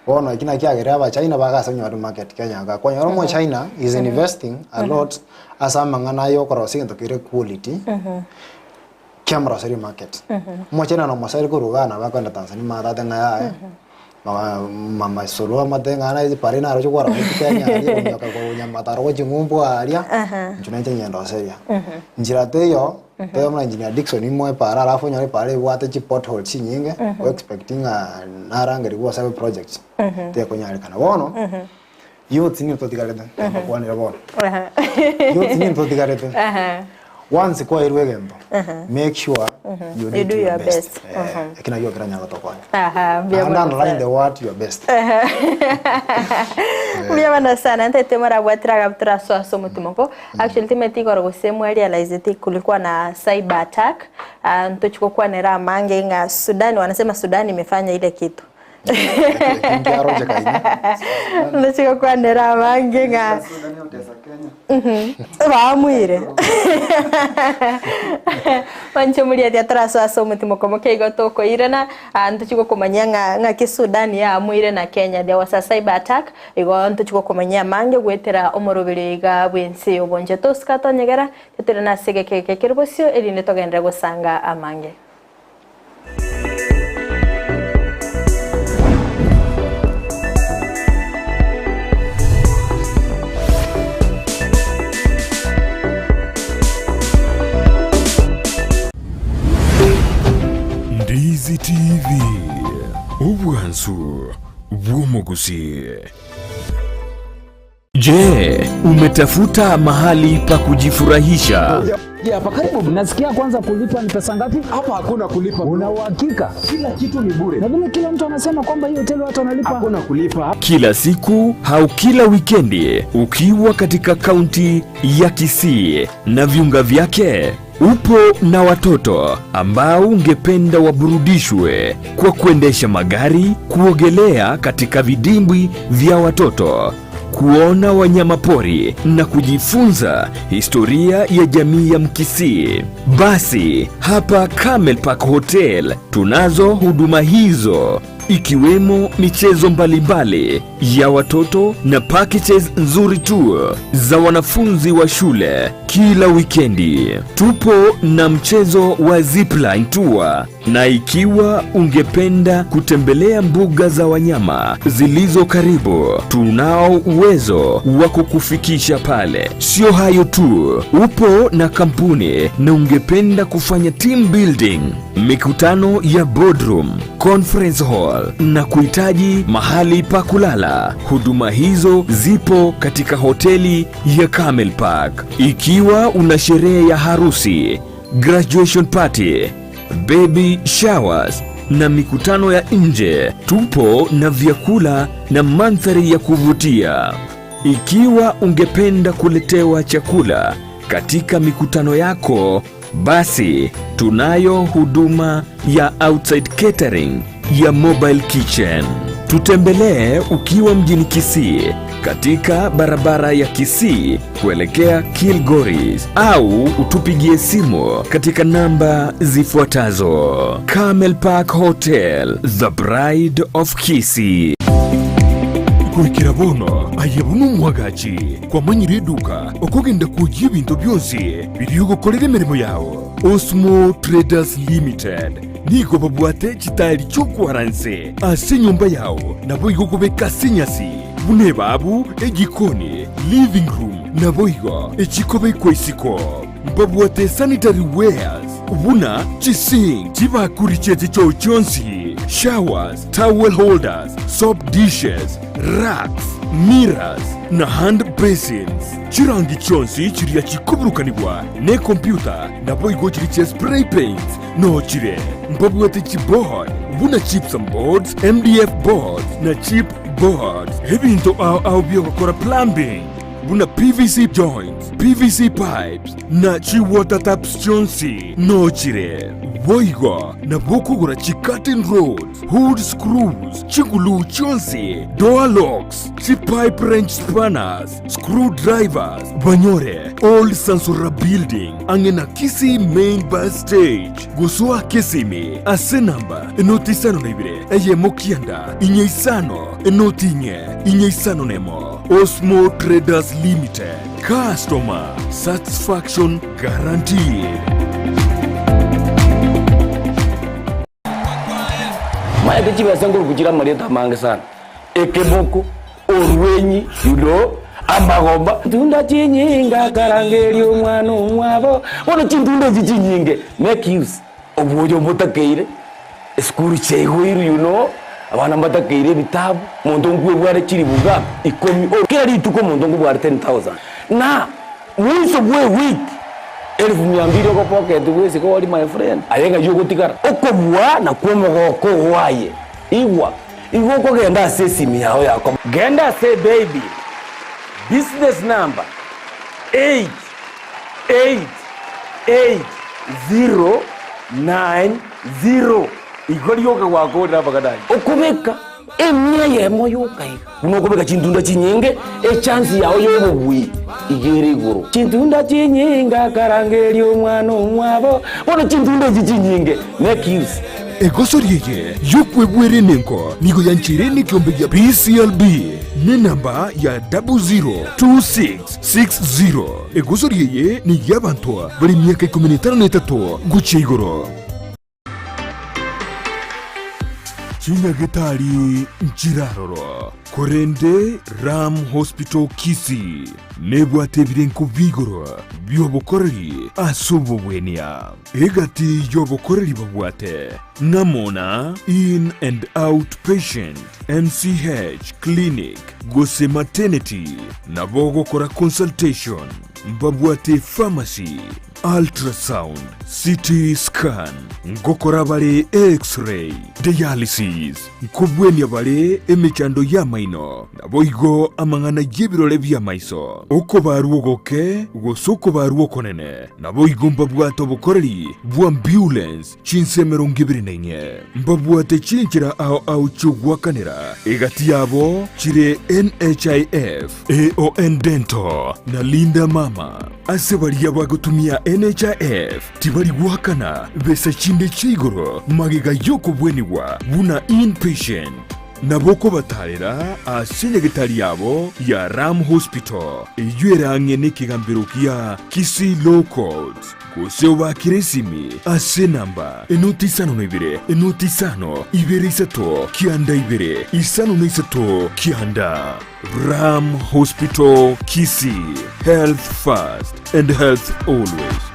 Bono eki nakio kiagerire abachina bagasa konyora market Kenya igaa. Kwanyora omochina is investing a lot ase amang'ana ya okorosia egento kere quality. Kiamoroserie market. Omochena na omoseri korwa igaa nabo akoenda Tanzania matate ng'a yaya, mama Suluhu amate ng'a naye chipara naroche kwarora Kenya aria okonyoka korwa Nyamataro gochia ng'umbu aria, inche nainche nyendoseria. Nchera teiyo, tebe buna engineer Dickson imoe epara alafu onyore epara ebwate chipothole chinyinge, o expect ng'a narangerigwe ase project, tekonyarekana. Bono, youths nigo totigarete, mbakwanere bono. Youths nigo totigarete. Once kwaeirwe egento, make sure you do You it do your your best. best. Eh, eki nakio keranyare gotokonya. Aha, mbuya Naende mono underline sana. the word your best. Mbuya mono sana ntaete morabwatire agabutora ase ase omotimoko. Actually timanyeti igoro gose mwarealizeti kulikuwa na cyber attack. Ah, ntochi gokwanera amange ng'a Sudan wanasema Sudan imefanya ile kitu. Ndoche gokwanera abange ng'a baamwire Mwanche omoriati atarasoa ase omotimoko moke igo tokoirana, ah, ntochi gokomanyia ng'a ng'aki Sudan yaamuire na Kenya there was a cyber attack igo ntochi gokomanyia amange goetera omoroberi iga bw'ense y'obonche tosuka tonyegera toirane ase egeka eke kere bosio erinde togenderere gosanga amange. Ndizi TV, obwansu bw'omogusii. Je, umetafuta mahali pa kujifurahisha? Je, hapa karibu nasikia kwanza kulipa ni pesa ngapi? Hapa hakuna kulipa. Una uhakika? Kila kitu ni bure. Na vile kila mtu anasema kwamba hii hoteli watu wanalipa. Hakuna kulipa. Kila siku au kila wikendi ukiwa katika kaunti ya Kisii na viunga vyake, upo na watoto ambao ungependa waburudishwe kwa kuendesha magari, kuogelea katika vidimbwi vya watoto, kuona wanyamapori na kujifunza historia ya jamii ya Mkisii. Basi hapa Camel Park Hotel tunazo huduma hizo. ikiwemo michezo mbalimbali ya watoto na packages nzuri tu za wanafunzi wa shule kila wikendi. Tupo na mchezo wa zipline tour, na ikiwa ungependa kutembelea mbuga za wanyama zilizo karibu, tunao uwezo wa kukufikisha pale. Sio hayo tu, upo na kampuni na ungependa kufanya team building, mikutano ya boardroom, conference hall na kuhitaji mahali pa kulala, huduma hizo zipo katika hoteli ya Camel Park. Ikiwa una sherehe ya harusi, graduation party, baby showers na mikutano ya nje, tupo na vyakula na mandhari ya kuvutia. Ikiwa ungependa kuletewa chakula katika mikutano yako, basi tunayo huduma ya outside catering ya mobile kitchen. Tutembelee ukiwa mjini Kisii katika barabara ya Kisii kuelekea Kilgoris au utupigie simu katika namba zifuatazo: Camel Park Hotel, the Bride of Kisii. Goikera bono aye buna omwagachi kwamanyire eduka okogenda kwoyia ebinto bionsi biria ogokorera emeremo yao. Osmo Traders Limited nigo babwate chitairi chi'okwara nse ase enyomba yao, naboigo okobeka ase enyasi buna ebabu, ejikoni, living room, naboigo echikobekwa isiko. Mbabwate sanitary wares buna chisink, chibakuri chie chichoo chionsi, showers, towel holders, soap dishes, racks, mirrors na hand basins. Chirangi chionsi chiria chikoburukanigwa nekompyuta naboigo chiria chia spray paints noo chire. Mbabwate chiboard buna gypsum boards, MDF boards na chip boards. Ebinto ao ao biogokora plumbing buna PVC joints, PVC pipes na chi water taps chionsi noo chire. Boigo nabo okogora chi curtain rods, hood screws, chiguluu chionsi, door locks, chi pipe wrench spanners, screw drivers, banyore Old Sansora Building ang'e na Kisii Main Bus Stage. Gosoa Kisimi ase namba enoti isano na ibere eyemo kianda inye isano enoti inye inye isano nemo. Osmo Traders Limited, customer satisfaction guaranteed. Maete chibesa nkoruku chire amarieta amange sana, ekeboko, orwenyi, you know, amagomba. Ntunda chinyinge akarangeria omwana omwabo, bono chintunda echi chinyinge make use obwoyo mbotakeire, esukuru chiaigoirwe you know, abana mbatakeire ebitabu, omonto nkwebware chilifu ngapi? Ikomi, kera rituko omonto nkobware 10,000 na mwisho bwa ewiki Elfu mia mbili ogopocket bwesike ori my friend, aye ng'ai ogotigara? Okobua nakwo omogoko oo aye. Igwa, igo okogenda ase esimi yao yako. Genda ase baby, business number 8 8 8 0 9 0 igo rioka gwakorire amang'ana ayio. Okobeka Emia eyemo yoka iga. Buna okobeka chintunda chinyinge, echansi yao y'obobui iga ere igoro. Chintunda chinyinge akarangeria omwana omwabo, bono chintunda echi chinyinge make use. Egosori eye y'okwebwera enengo nigo yancheire nekiombe gia PCLB nenamba ya 002660. Egosori eye ney'abanto bare emiaka ikomi na etano na etato gochia igoro. Chinyagetari nchiraroro, korende Ram Hospital Kisii nebwate ebirenko bi'igoro bi'obokoreri ase obobwenia. Egati y'obokoreri babwate ng'amo na In and Out Patient, MCH Clinic gose Maternity, nabo ogokora consultation, mbabwate pharmacy, Ultrasound, CT scan, ngokora bare X-ray, dialysis, nkobwenia bare emechando y'amaino, naboigo amang'ana y'ebirore bi'amaiso, okobarwa ogoke gose okobarwa okonene, naboigo mbabwate obokoreri bw'ambulance chinse emerongo ebere na inye. Mbabwate chinchera ao ao chi'ogoakanera, egati yabo chire NHIF, AON Dental, na Linda Mama. Ase baria bagotumia NHIF tibari goakana besa chinde chia igoro magega y'okobwenigwa buna inpatient. Nabo okobatarera ase nyagetari yabo ya Ram Hospital eyio ere ang'e nekegambero gia Kisii Law Courts, gose obaakere esimi ase enamba enoti isano na ibere enoti isano ibere isato kianda ibere isano na isato kianda. Ram Hospital Kisii, health first and health always.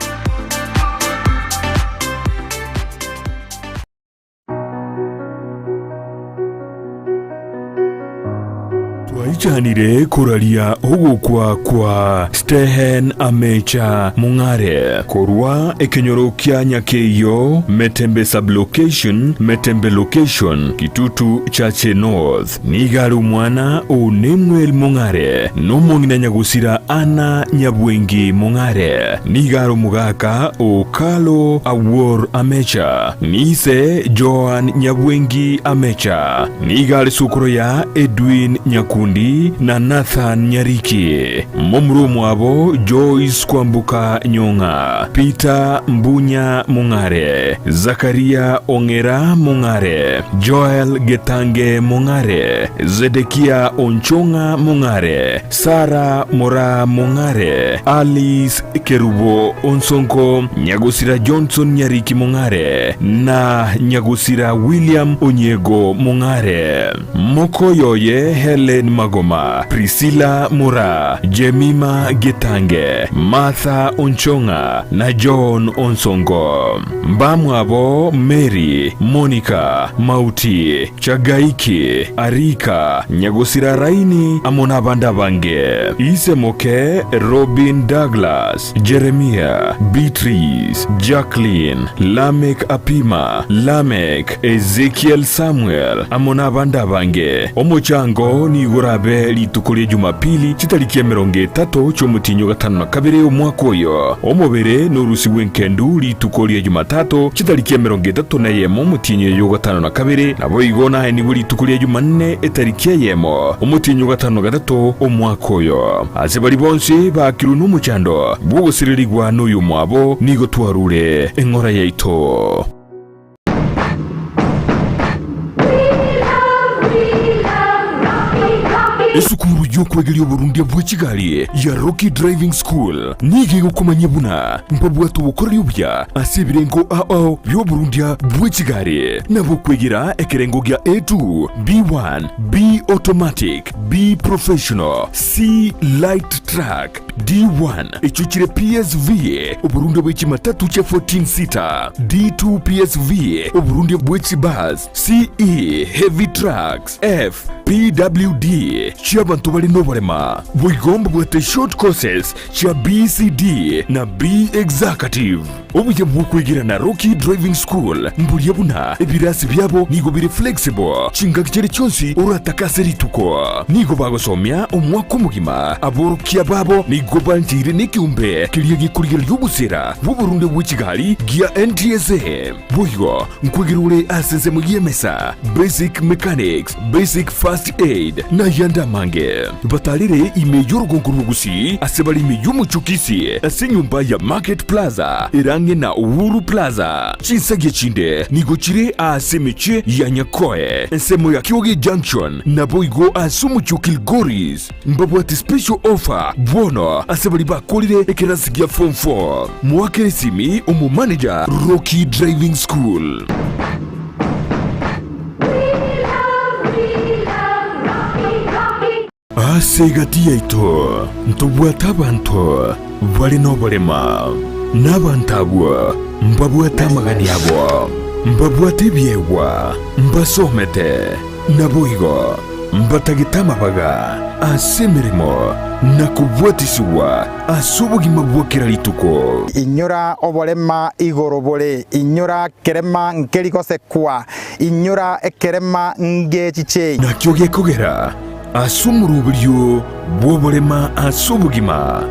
Twaichanire koraria ogokwa kwa Stehen Amecha Mong'are korwa ekenyoro kia Nyakeiyo, Metembe Sub-location, Metembe Location, Kitutu Chache North. Nigo are omwana o Nemuel Mong'are na omong'ina nyagosira Anna Nyabwengi Mong'are. Nigo are omogaka o Carlo Awuor Amecha, na ise Joan Nyabwengi Amecha. Nigo are sokoro ya Edwin Nyakundi na Nathan Nyariki. Momura omwabo Joyce Kwamboka Nyong'a, Peter Mbunya Mong'are, Zakaria Ong'era Mong'are, Joel Getange Mong'are, Zedekia Onchong'a Mong'are, Sara Moraa Mong'are, Alice Kerubo Onsonko, Nyagosira Johnson Nyariki Mong'are, na Nyagosira William Onyego Mong'are. Mokoyoye Hellen Magoma, Priscilla Moraa, Jemima Getange, Martha Onchong'a na John Onsongo. Mbamwabo Mary, Monica, Mauti, Chagaiki, Arika, Nyagosira Raini amo nabande abange. Ise moke Robin Douglas, Jeremia, Beatrice, Jacqueline, Lameck Apima, Lameck, Ezekiel Samuel amo nabande abange. Omochango nigo orabe rituko ria Jumapili chitariki emerongo etato chi'omotienyi o gatano na kabere omwaka oyo. Omobere norusigwe enkendu rituko ria Jumatato chitariki emerongo etato na eyemo omotienyi oyo o gatano na kabere, naboigo naenigwe rituko ria Jumanne etariki eyemo omotienyi o gatano na gatato omwaka oyo. Ase baria bonsi baakirwe nomochando bw'ogosirerigwa noyomwabo nigo twarure eng'ora yaito. Esukuru y'okwegeria oborundia bwe chigari ya Rocky Driving School nigo egokomanyia buna mbabwate obokoreri obuya ase ebirengo ao bi'oborundia bwe chigari na bokwegera ekerengo gia A2, B1, B Automatic, B Professional, C Light Truck, D1 echio chire PSV, oborundia bwe chimatatu chia 14 seater, D2 PSV, oborundia bwe chibus, CE, heavy trucks, F, PWD, chi'abanto bare noborema. Boigo mbabwate short courses chia BCD na B Executive. Obuya bw'okwegera na Rocky Driving School mboria buna ebirasi biabo nigo bire flexible chingaki chiria chionsi oratake ase rituko. Nigo bagosomia omwaka omogima. Aborokia babo nigo bancheire nekeombe keria gekorigereria obosera bw'oborunde bwe chigari gia NTSA. Boigo nkwegera ore ase ensemo y'emesa, basic mechanics, basic first aid, na ayande amange. Batarere ime y'orogongo rw'Ogusii ase bare ime y'omochie o Kisii ase enyomba ya Market Plaza ere ang'e na Uhuru Plaza. Chinsagia chinde nigo chire ase emechie ya Nyakoe, ensemo ya Kioge Junction, naboigo ase omochie o Kilgoris. Mbabwate special offer bono ase baria bakorire ekerasi gia form 4. Moakere esimi omomanager Rocky Driving School. Ase egati yaito ntobwate abanto bare noborema, na abanto abwo mbabwate amagani abo, mbabwate ebiegwa, mbasomete, naboigo mbatagete amabaga ase emeremo na kobwatisigwa ase obogima bwa kera rituko. Inyora oborema igoro bore, inyora kerema nkeri gosekwa, inyora ekerema ngechichei. Nakio gekogera ase omoroberio bw'oborema ase obogima,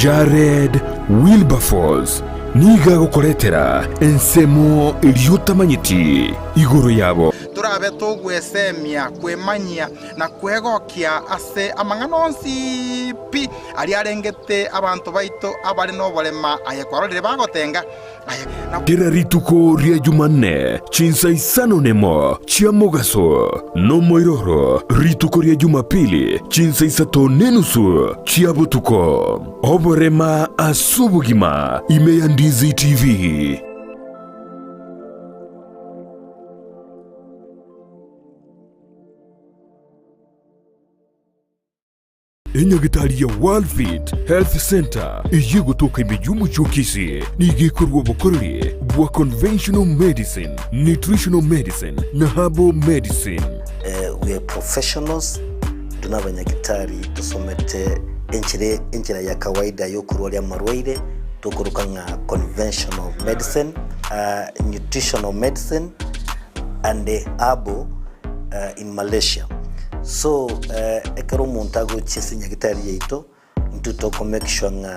Jared Wilberforce nigo agokoretera ensemo eria otamanyeti igoro yabo. Torabe togwesemia, kwemanyia, na kwegokia ase amang'ana onsi pi aria arengete abanto baito abare noborema, aye kwarorire bagotenga, aye na. Kera rituko ria Jumanne chinsa isano nemo chia mogaso, nomoiroro rituko ria Jumapili chinsa isato nenusu chia botuko. Oborema as'obogima ime ya Ndizi TV. Enyagitari ya Worldfit Health Centre eyio egotoka ime y'omochie o Kisii nigo ekorua obokoreri bwa conventional medicine, nutritional medicine na herbal medicine. We are professionals, intwe nabanyagitari tosomete enchera enchera ya kawaida yokorwaria amarwaire tokoroka ng'a conventional medicine, nutritional medicine and herbal in Malaysia. So ekero omonto agochia ase enyagitari yaito, intwe toko make sure ng'a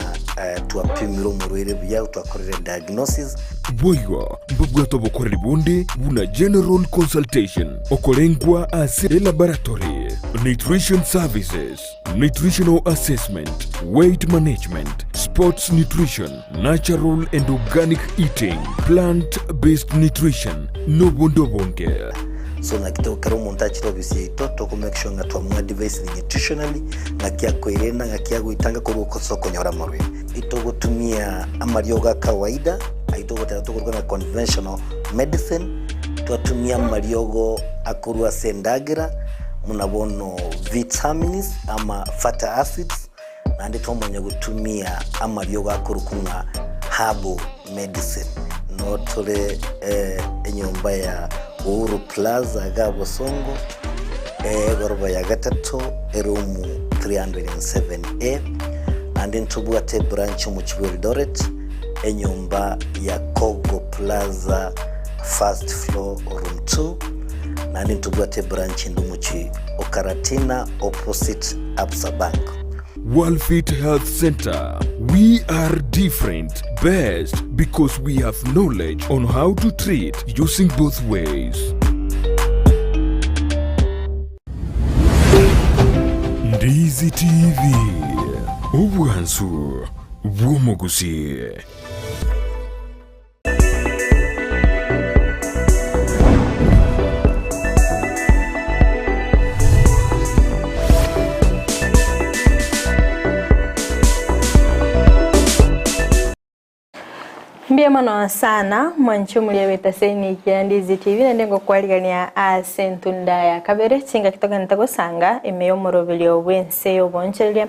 twapimire omorwaire buya, twakorire diagnosis. Boigo mbabwate obokoreri bonde buna general consultation, okorengwa ase elaboratory, nutrition services, nutritional assessment, weight management, sports nutrition, natural and organic eating, plant based nutrition, nobonde obonge. So naki to ekero omonto achire ofisi yaito toko make sure ng'a twamoadvisire nutritionally ng'aki akoirena ng'aki agoitanga korwa ase okonyora amarwaire. Itogotumia amariogo a kawaida ayio togoteba tokoruga ng'a conventional medicine, twatumia amariogo akorwa ase endagera buna bono vitamins ama fatty acids, naende twamanya gotumia amariogo akorokwa ng'a herbal medicine. Noo tore enyomba ya Uhuru Plaza igaa Bosongo, egoroba ya gatato, eroom 307A, naende ntobwate ebranch omochie bwa Eldoret, enyomba ya Kogo Plaza first floor room 2, naende ntobwate ebranch ende omochie o Karatina opposite Absa Bank. Worldfit Health Center, we are different, best because we have knowledge on how to treat using both ways. Ndizi TV, obwansu bw'omogusi. Mbuya mono sana mwanche omoria bw'etaseni ya Ndizi TV naende ngokwarigania ase entunda ya kabere chingaki togenderete gosanga ime y'omoroberio bw'ense y'obonchereria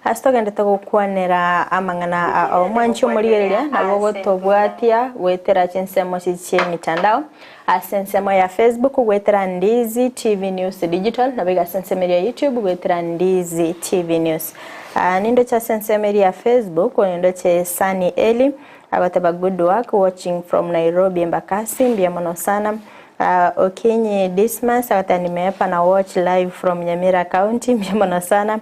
Ase togendete gokwanera amang'ana ao mwanche omorigereria, nabo gotobwatia goetera chinsemo chi'emitandao, ase ensemo ya Facebook goetera Ndizi TV News Digital, naboigo ase ensemo eria ya YouTube goetera Ndizi TV News. Aa nindoche ase ensemo eria ya Facebook, oyo ndoche Sunny Elly agoteba good work watching from Nairobi Embakasi, mbuya mono sana. Okinyi Dismas agoteba nimeepa na watch live from Nyamira County, mbuya mono sana.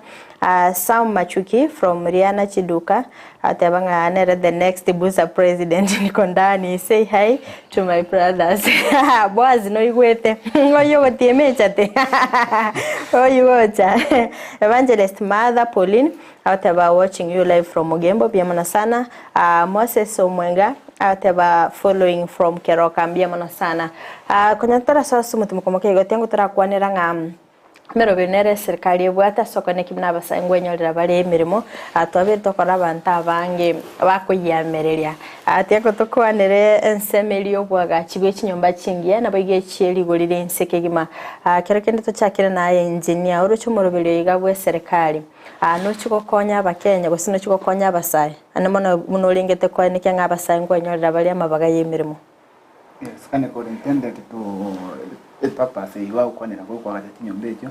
Sam Machuki from Riana Chiduka ateba ng'a nere the next Busa president niko ndani say hi to my brothers Boaz noigwete oyio ogotiema echate oyio gocha Evangelist Martha Pauline agoteba watching you live from Ogembo mbuya mono sana Moses Omwenga agoteba following from Keroka mbuya mono sana Konya torasoa ase omotimoko moke igo tiango torakwanera ng'a Emerobio nere eserikari ebwate ase okonekia buna abasae ngwenyorera bare emeremo, twabeire tokora abanto abange bakoyiamereria. Tiga tokwanere ensemo eria y'oboagachi bwe chinyomba chingiya naboigo echie rigori ria inse kegima. Kero kende tochakere naye engineer oroche omoroberio oiga bwe eserikari nochi gokonya abakenya gose nochi gokonya abasae naende mono buna orengete koenekia ng'a abasae nkwenyorera bare amabaga y'emeremo. Yes, kane kore intended to a purpose eyio bagokwanera gokoagacha chinyomba echio,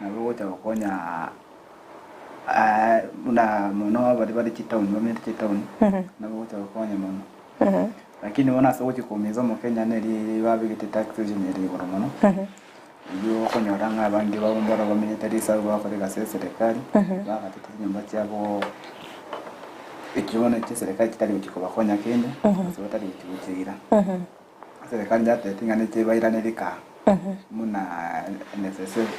nabo ogocha gokonya buna mono baria bare chitown bamenyete chitown, nabo ogocha gokonya mono. Lakini bono ase ogochia kominsa omokenya neri babegete taxation ere igoro mono, eyio okonyora ng'a abange babo mbaro bamenyete risabu bagokora egasi ya eserekari, bagachete chinyomba chiabo Ekio bono chiserikari chitari gochia kobakonya kende, gose batari gochia gochiira. Eserikari yatebeti ng'a neche bairanerie kaa. buna NSSF.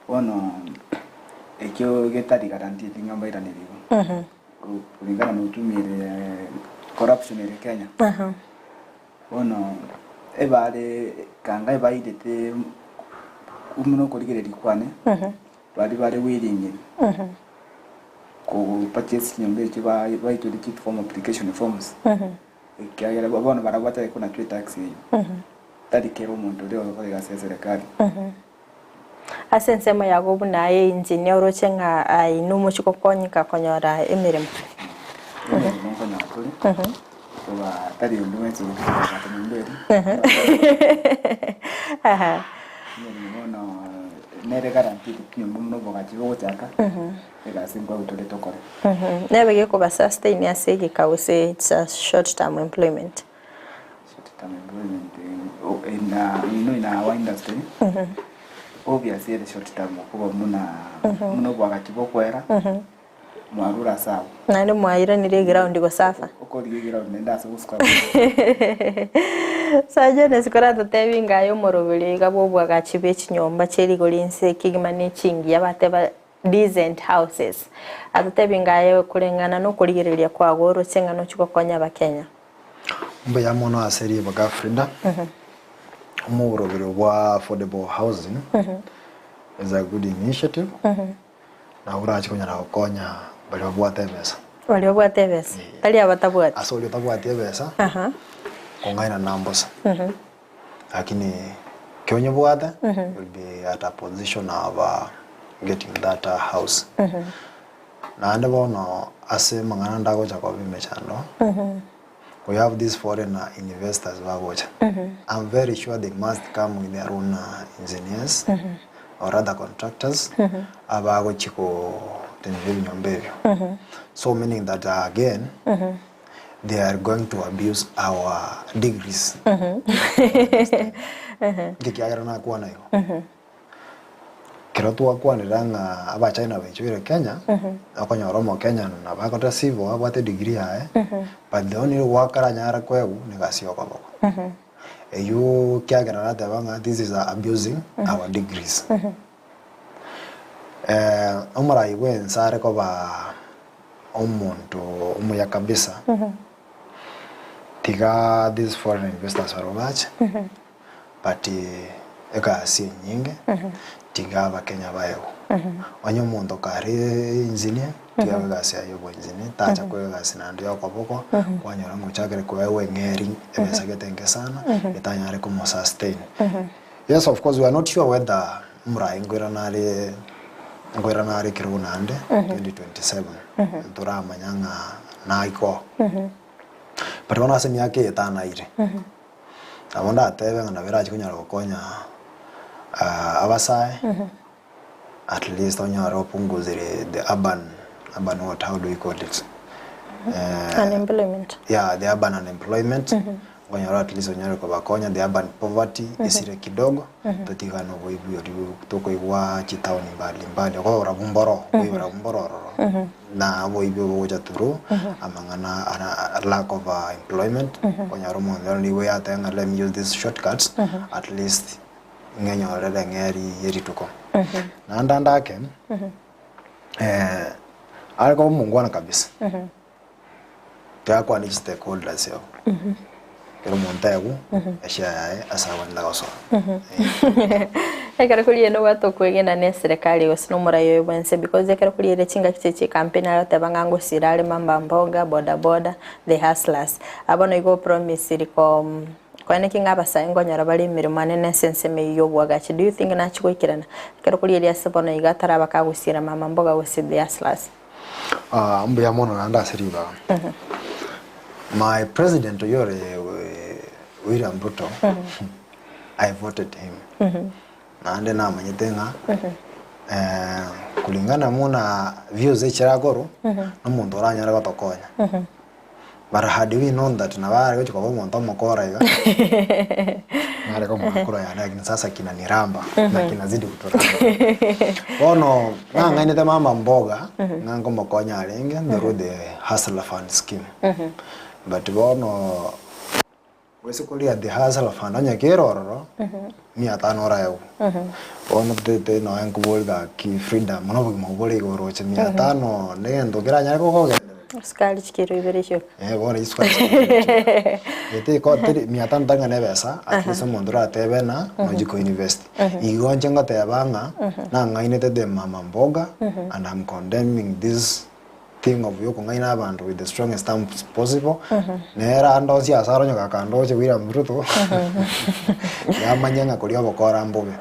Bono ekio getari guaranteed ng'a mbairaneriwe kulingana na uchumi ere corruption ere Kenya. Bono ebare kanga ebairete buna okorigereria kwane baria bare willing ko purchase chinyomba echio baitore chiform application forms ekiagera bono barabwo batari konachwa etax eyio tari kera omonto oria ogokora egasi ya eserekari. Ase ensemo yago buna aye engineer oroche ng'a aye nomochie gokonyeka konyora emeremo. Emeremo nkonyora tore, koba tari onde bwensi ogocha kobwata nyomba eria. Emeremo bono nere guaranteed nyomba buna obogachi bogochaka, egasi nkoegwa tore tokore. Nebe gekoba sustain ase egeka gose it's a short term employment? Short term employment in you know in our industry obviously ere short term okoba buna buna oboagachi bokoera mwarure ase abwo. Naende mwairanire eground gosafa. Okorigia eground naende ase gosuka. Sir Jones koratotebi ng'a aye omoroberi iga bwa oboagachi bwe chinyomba chie rigori inse kegima ne chingiya bateba decent houses. Atotebi ng'a aye koreng'ana nokorigereria kwago oroche ng'a nochi gokonya abakenya. Mbuya mono ase ribaga Frida, omoroberi bwa affordable housing is a good initiative na orache konyara gokonya baria babwate ebesa. Baria babwate ebesa, tari abatabwati. Ase oria otabwati ebesa, kong'aina na mbosa. Lakini ekero onyebwate, you'll be at a position of getting that house. Naende bono ase amang'ana ndagocha koba emechando, we have these foreign investors bagocha. I'm very sure they must come with their own engineers or other contractors abagochi gotenenia ebinyomba ebio. So meaning that again they are going to abuse our degrees. Ekiagera nakwana igo. Ekero twakwanera ng'a abachina baichoire Kenya, okonyora omokenya nabo agote civil abwate edegree yaye, but the only work aranyare koegwa na egasi ya okoboko. Eywo ekiagera nateba ng'a this is abusing our degrees. Omorai bwa ense are koba omonto omuya kabisa, tiga these foreign investors barabwo bache. But egasi enyinge tiga abakenya baegwe. Onye omonto kare engineer tiga abe egasi yaye ya oboengineer tacha koegwa egasi naende ya okoboko kwanyora ng'a ochakire koegwa eng'eri ebesa gete enke sana etanyare komo sustain. Yes of course we are not sure whether omorai nkoirana are nkoirana are ekerogo naende 2027 ntoramanya ng'a naikoo. But bono ase emiaka eye etanaire. Nabo ndatebe ng'a nabo erache konyara gokonya abasae, at least onyore opunguzire the urban, urban what, how do we call it? Unemployment. Yeah, the urban unemployment, okonyora at least onyare kobakonya the urban poverty esire kidogo, totigane oboibi oria tokoigwa chitown mbali mbali, okogora mboro, okoibera mboro ororo. Na oboibi obo gocha through amang'ana ara lack of employment, okonyora omonto ere nigo yateba ng'a let me use these shortcuts at least ng'enyorere eng'eri ye rituko. Naende ande ake, are koba omongwana kabisa, tiakwane chi stakeholders abwo, ekero omonto aegwa eshare yaye ase agwenerete gosoa. Ekero korigereria nobwate okwegena na eserekari gose na omorai oye bwense because ekero korigereria chingaki chiria chia ecampaign agoteba ng'a ngosira are mama mboga, boda boda, the hustlers. Abwo bono igo opromisiri ko koeneki ng'a abasae nkonyora bare emeremo anene ase ensemo eywo ya obwagachi. Do you think nachia goikerana? Ekero korigereria ase bono iga ataraba kagosira mama mboga gose the hustlers. Mbuya mono naende ase ribaga. My president oyio ore William Ruto, I voted him. Naende namanyete ng'a kulingana buna views echirakorwa, nomonto oranyare gotokonya. But had we known that nabo are gochia koba omonto omokora iga, nare komoa kura yane lakini sasa kinaniramba na kinazidi kuturamba. Bono nang'ainete mama mboga ng'a nkomokonya arenge through the hustler fund scheme. But bono. Gose koria the hustler fund onye kere ororo, mia tano oraegwe. Bono tete nonya nkobori gaki freedom na obogima obwo bore iga oroche mia tano na egento keranyare gokogendereria. Sukari chikiro ibere chioka. Eh bono chisukari chikiro ibere chioka. Gete teri mia tano tari ng'a na ebesa, at least omonto oratebe ng'a nochi ko invest. Igo inche ngoteba ng'a nang'ainete the mama mboga and am condemning this thing of yokong'aina abanto with the strongest terms possible, nere ande onsi ase aronye gaka ndoche William Ruto, yamanye ng'a koria obokora mbobe,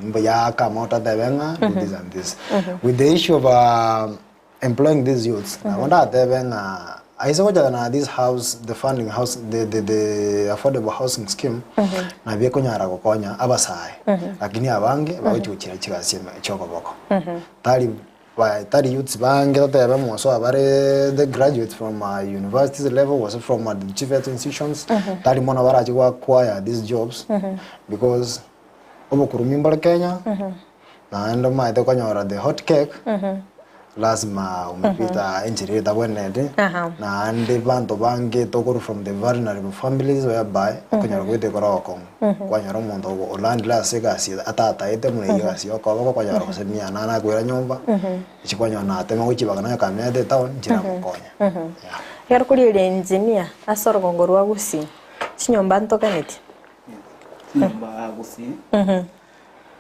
mbuya akama otatebe ng'a do this and this. With the issue of employing these youths, nabo ndatebe ng'a aise gochaka na this house, the funding house, the, the, the affordable housing scheme, nabo ekonyara gokonya abasae, lakini abange bagochi gochira chigasi ime chiokoboko. Tari Ba tari youths bange totebe moso abare the graduates from universities level gose from the TVET institutions tari mono barache go acquire these jobs because obokurumi mbore Kenya naende omanyete okonyora the hot cake lazima umepita enchera etabwenereti naende banto bange tokorwa from the vulnerable families whereby okonyora goeta ekore ogokong'u. Kwanyora omonto olandire ase egasi atataete buna eyio egasi ya okoboko, kwanyora gose mia nane akoira nyomba, echi kwanyora natema gochibaka nonya kamenyete etown nchera gokonya. Yeah. Ekero korigereria engineer ase orogongo rwa Gusii, chinyomba ntoganeti? Chinyomba Gusii,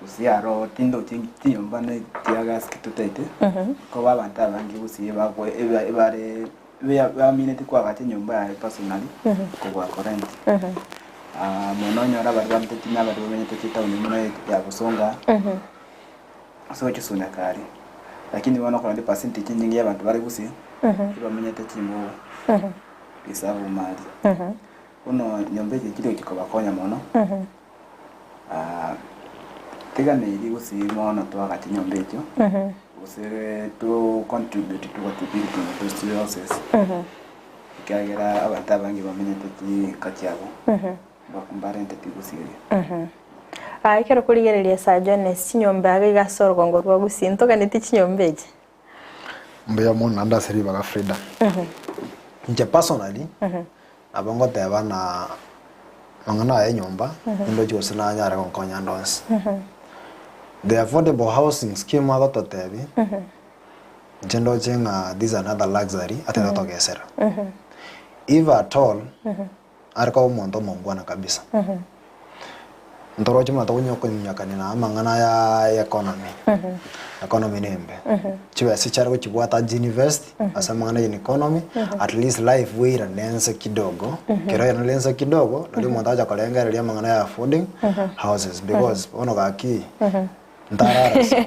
Gusii aro tindochi chinyomba ne teargas totaete, koba abanto abange Gusii bakwe ebare Bamineti koagacha enyomba yaye personally kobua korent. Mono onyore abaria bamoteti na abaria bamenyete chitaoni buna ya Bosonga ase gochisuneka aria. Lakini bono okonyora epercentage enyinge ya abanto bare gusii ebamenyete chimbogo risabu ime aria. Bono nyomba echi chiri gochia kobakonya mono. Teganeirie gose bono toagache nyomba echio, gose to contribute towards the building of those houses, ekiagera abanto abange bamenyete chinka chiabo, mbarenteti gose eria. Aa ekero okorigereria Sir Jones, chinyomba iga iga ase orogongo rwa Gusii, ntoganeti chinyomba echi? Mbuya mono naende ase ribaga Frida. Inche personally, nabo ngoteba ng'a amang'ana aya enyomba, nindoche gose nanyare gonkonya ande onsi. The affordable housing scheme agototebia, inche ndoche ng'a this is another luxury atete togesera. If at all, are koba omonto omongwana kabisa. Ntoroche buna tokonya konyakania na amang'ana ya economy. Economy nembe. Chibesa chiare gochibwata achi invest ase amang'ana ya economy, at least life bweirane ense kidogo, kero oiranire ense kidogo, nario omonto agocha korengereria amang'ana ya affording houses because bono gaki ntarara isiko.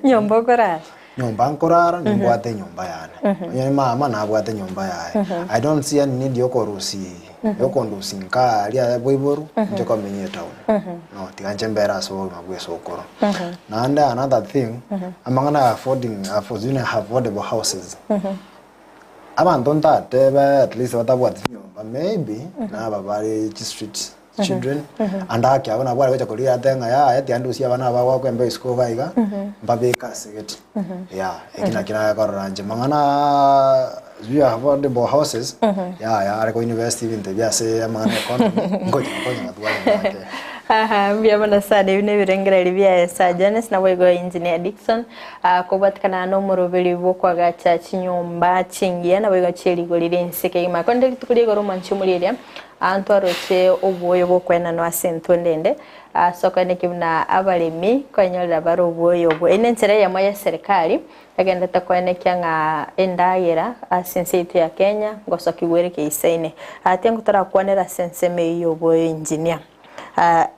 Nyomba okorara. Nyomba nkorara nimbwate enyomba yane, onye mama nabwate enyomba yaye, I don't see any need yokorusia yokondusia nka aria boiboru inche komenya etown, no tiga inche mbere ase obogima bwa esokoro. Naende another thing, amang'ana ya affording affordable houses, abanto ntatebe at least batabwati chinyomba maybe naba bare chistreet children ande ake abwo nabwo are gocha koria ate ng'a yaya tiga ndusie abana aba goakwa embeo isiko iga iga mbabeke ase gete yeah eki nakio nakorora inche mang'ana sijui affordable houses yaya are ko invest ebinto ebi ase amang'ana ya economy ngocha gokonya gotwara engaki. Haha, mbuya mono sana ebi nebirengererio biaye Sir Jones naboigo Engineer Dickson ah, kobwatikana nomoroberi bwokwagacha chinyomba chingiya naboigo chierigori ri'ense kegima. Korende rituko ria igoro omwanchi omorieria Aa ntwaroche obwoyo bw'okoenanwa ase entwe ndende, ase okoenekia buna abaremi koenyorera bare obwoyo obwo. Eye nenchera eyemo y'eserikari egenderete koenekia ng'a endagera ase ense yaito ya Kenya ngosokigwa ere keisaine. Aa tiango torakwanere ase ensemo eyio y'obwoyo engineer.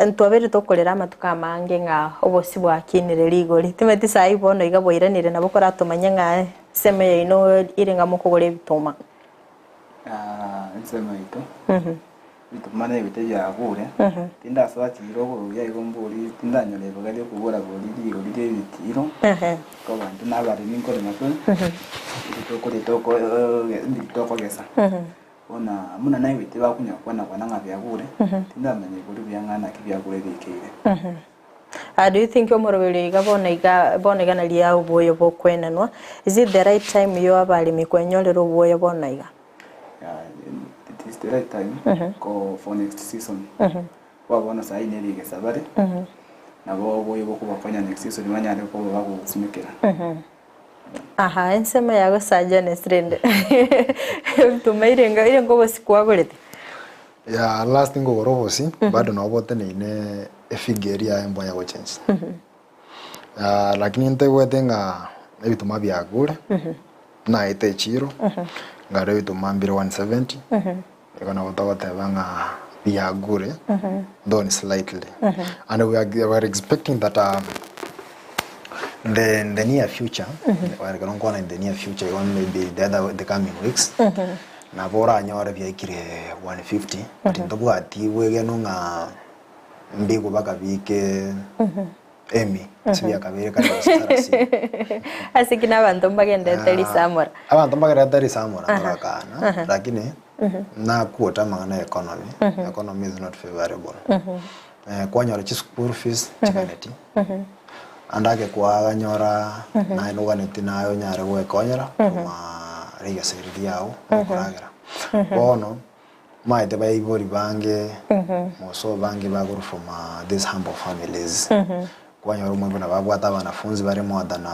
Ntwabeire tokorera amatuko amange ng'a obosie bwakinire rigori. Timanyeti saii bono iga bwairanire nabo koratomanye ng'a ensemo yaino ere ng'a mokogora ebituma. Ensemo yaito, ebituma na ebite biagure, tindasoa chiiro oboruya igo mbori, tindanyora ibaga ri'okobora bori rigori ri'ebitiiro, koba intwe nabaremi nkorema tore, ebio tokoria toko mbiri tokogesa. Bono buna naigwete bakonya gokwana kwana ng'a biagure, tindamanya igoro buya ng'a naki biagure biikeire. Do you think omoroberio iga bono iga bono iga naria obwoyo bokwenanwa? Is it the right time yo abaremi kwenyorera obwoyo bono iga? It is the right time ko for next season. Bono bono saii ne rigesa bare, nabo oboyo bokobakonya next season banyare koba bagosimekera. Aha, ensemo yago Sir Jones rende ebituma irenga irenga obosi kwagorete? Yeah, last nkogora obosi bado nabo boteneine efigure eria yaye mbwanya gochange. Lakini ntoigwete ng'a ebituma biagure, naete echiro, nkarora ebituma mbire 170, igo nabo togoteba ng'a biagure, though ni slightly. And we are, we are expecting that in the, in the near future, ekero nkwana in the near future igo maybe the other, the coming weeks, nabo oranyore biaikire 150, but ntobwati bwegeno ng'a mbigwe bakabike emi ase biakabeire kare gose sarasini. Ase ki nabanto mbagenderete risamora? Abanto mbagenderete risamora ntorakana, lakini naquote amang'ana ya economy, economy is not favourable. Kwanyora chischool fees chiganeti, ande ake kwaganyora naye noganeti naye onyare goekonyera korwa rigesa eri riago okoragera. Bono Omanyete baibori bange moso bange bakorwa from these humble families kwanyora omonto buna babwate abanafunzi bare more than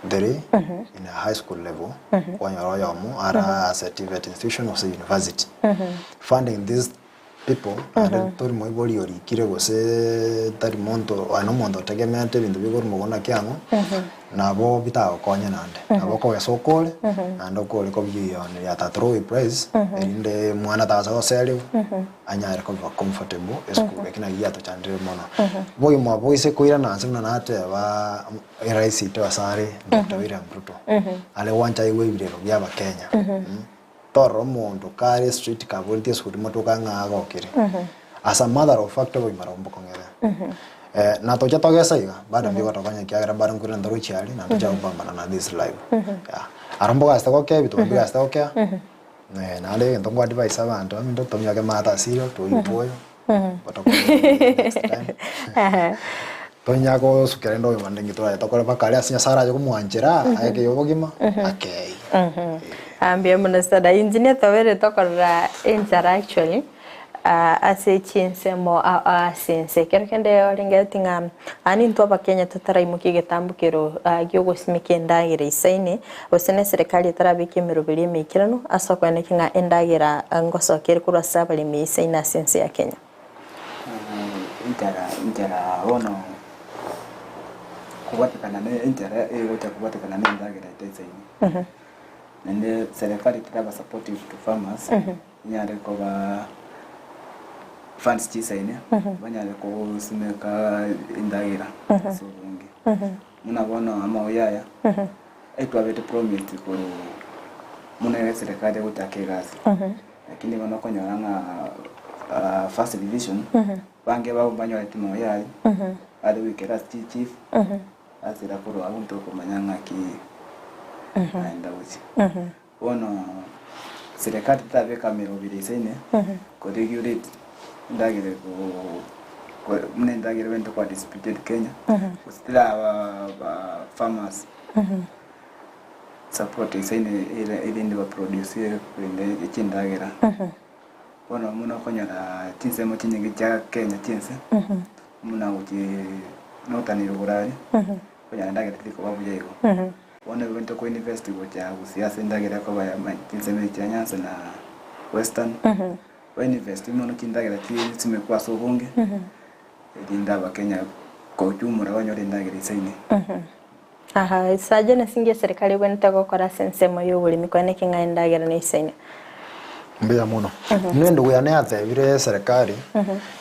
three in a high school level kwanyora oyomo are ase a TVET institution gose university funding these people naende tori moibori orikire gose tari monto aye nomonto otegemeete ebinto bikorwa mogondo naki ang'o Nabo bitagokonye naende, nabo okogesa okore, naende okore kobiooneria at a low price, erinde omwana tasa goserigwa, anyare koba comfortable esukuru, eki naki giatochandire mono. Bogima boise koirana nse buna nateba erais oito ase are Doctor William Ruto, are gwancha aigwe ebirero bia abakenya, torora omonto kare street kaboretie esukuru motoka ng'a agokire. As a matter of fact obogima nabo mbokong'ete. Na tocha togesa iga, bado mbigotokonya ekiagera bado nkorenda ntorochi aria na ntocha gopambana na this life. Yeah. Aro mbogasete gokea ebituba mbigasete gokea, naende egento nko advise abanto baminto tominyoke maate ase igo toyie obwoyo, botokonye next time. Tonya gosukera rende obogima rende nki tokore mpaka aria ase Nyasaye arache komwanchera, aye obogima, akei. Mbuya mono sana. Inche netobeire tokorora enchara actually. Ase chinsemo ase ense. Ekero kende orengeretie ng'a aa nintwe abakenya totaraimokia egetambokero gi'ogosimeka endagera isaine, gose na eserekari etarabeka emeroberi emeikeranu ase okoenekia ng'a endagera ngosoka ere korwa ase abaremi isaine ase ense ya Kenya. Enchara enchara bono kobwatekana ne enchara egocha kobwatekana na endagera etaisaini. Naende serikali teraba supportive to farmers. Inyare koba funds chisaine banyare gosimeka endagera ase obonge. Buna bono amauya aya etwabete promised korwa buna eserikari egochaka egasi lakini bono okonyora ng'a first division bange babo mbanyoreti mauya aywo are goikera ase chichief asira korwa abwo ntokomanya ng'aki naenda gochia. Bono serikali tetabeka emeroberi eisaine ko regulate endagera buna endagera ebwenerete koba distributed Kenya, gose teraba farmers support eisaine erinde ba produce korende chindagera. Bono buna okonyora chinsemo chinyinge chia Kenya chiense, buna gochia northern igoro aria, okonyora endagera teri koba buya igo. Bono ebinto ko invest gocha gusii ase endagera ekoba ya chinsemo echi chia Nyanza na Western, ba invest mono chindagera chisimekwe ase obonge, erinde abakenya kwa ujumla banyore endagera eisaine. Aha, saja na singe eserikari ebwenerete gokora ase ensemo ya oboremi korende naki ng'a endagera neisaine. Mbuya mono. Buna endugu yane yatebire eserekari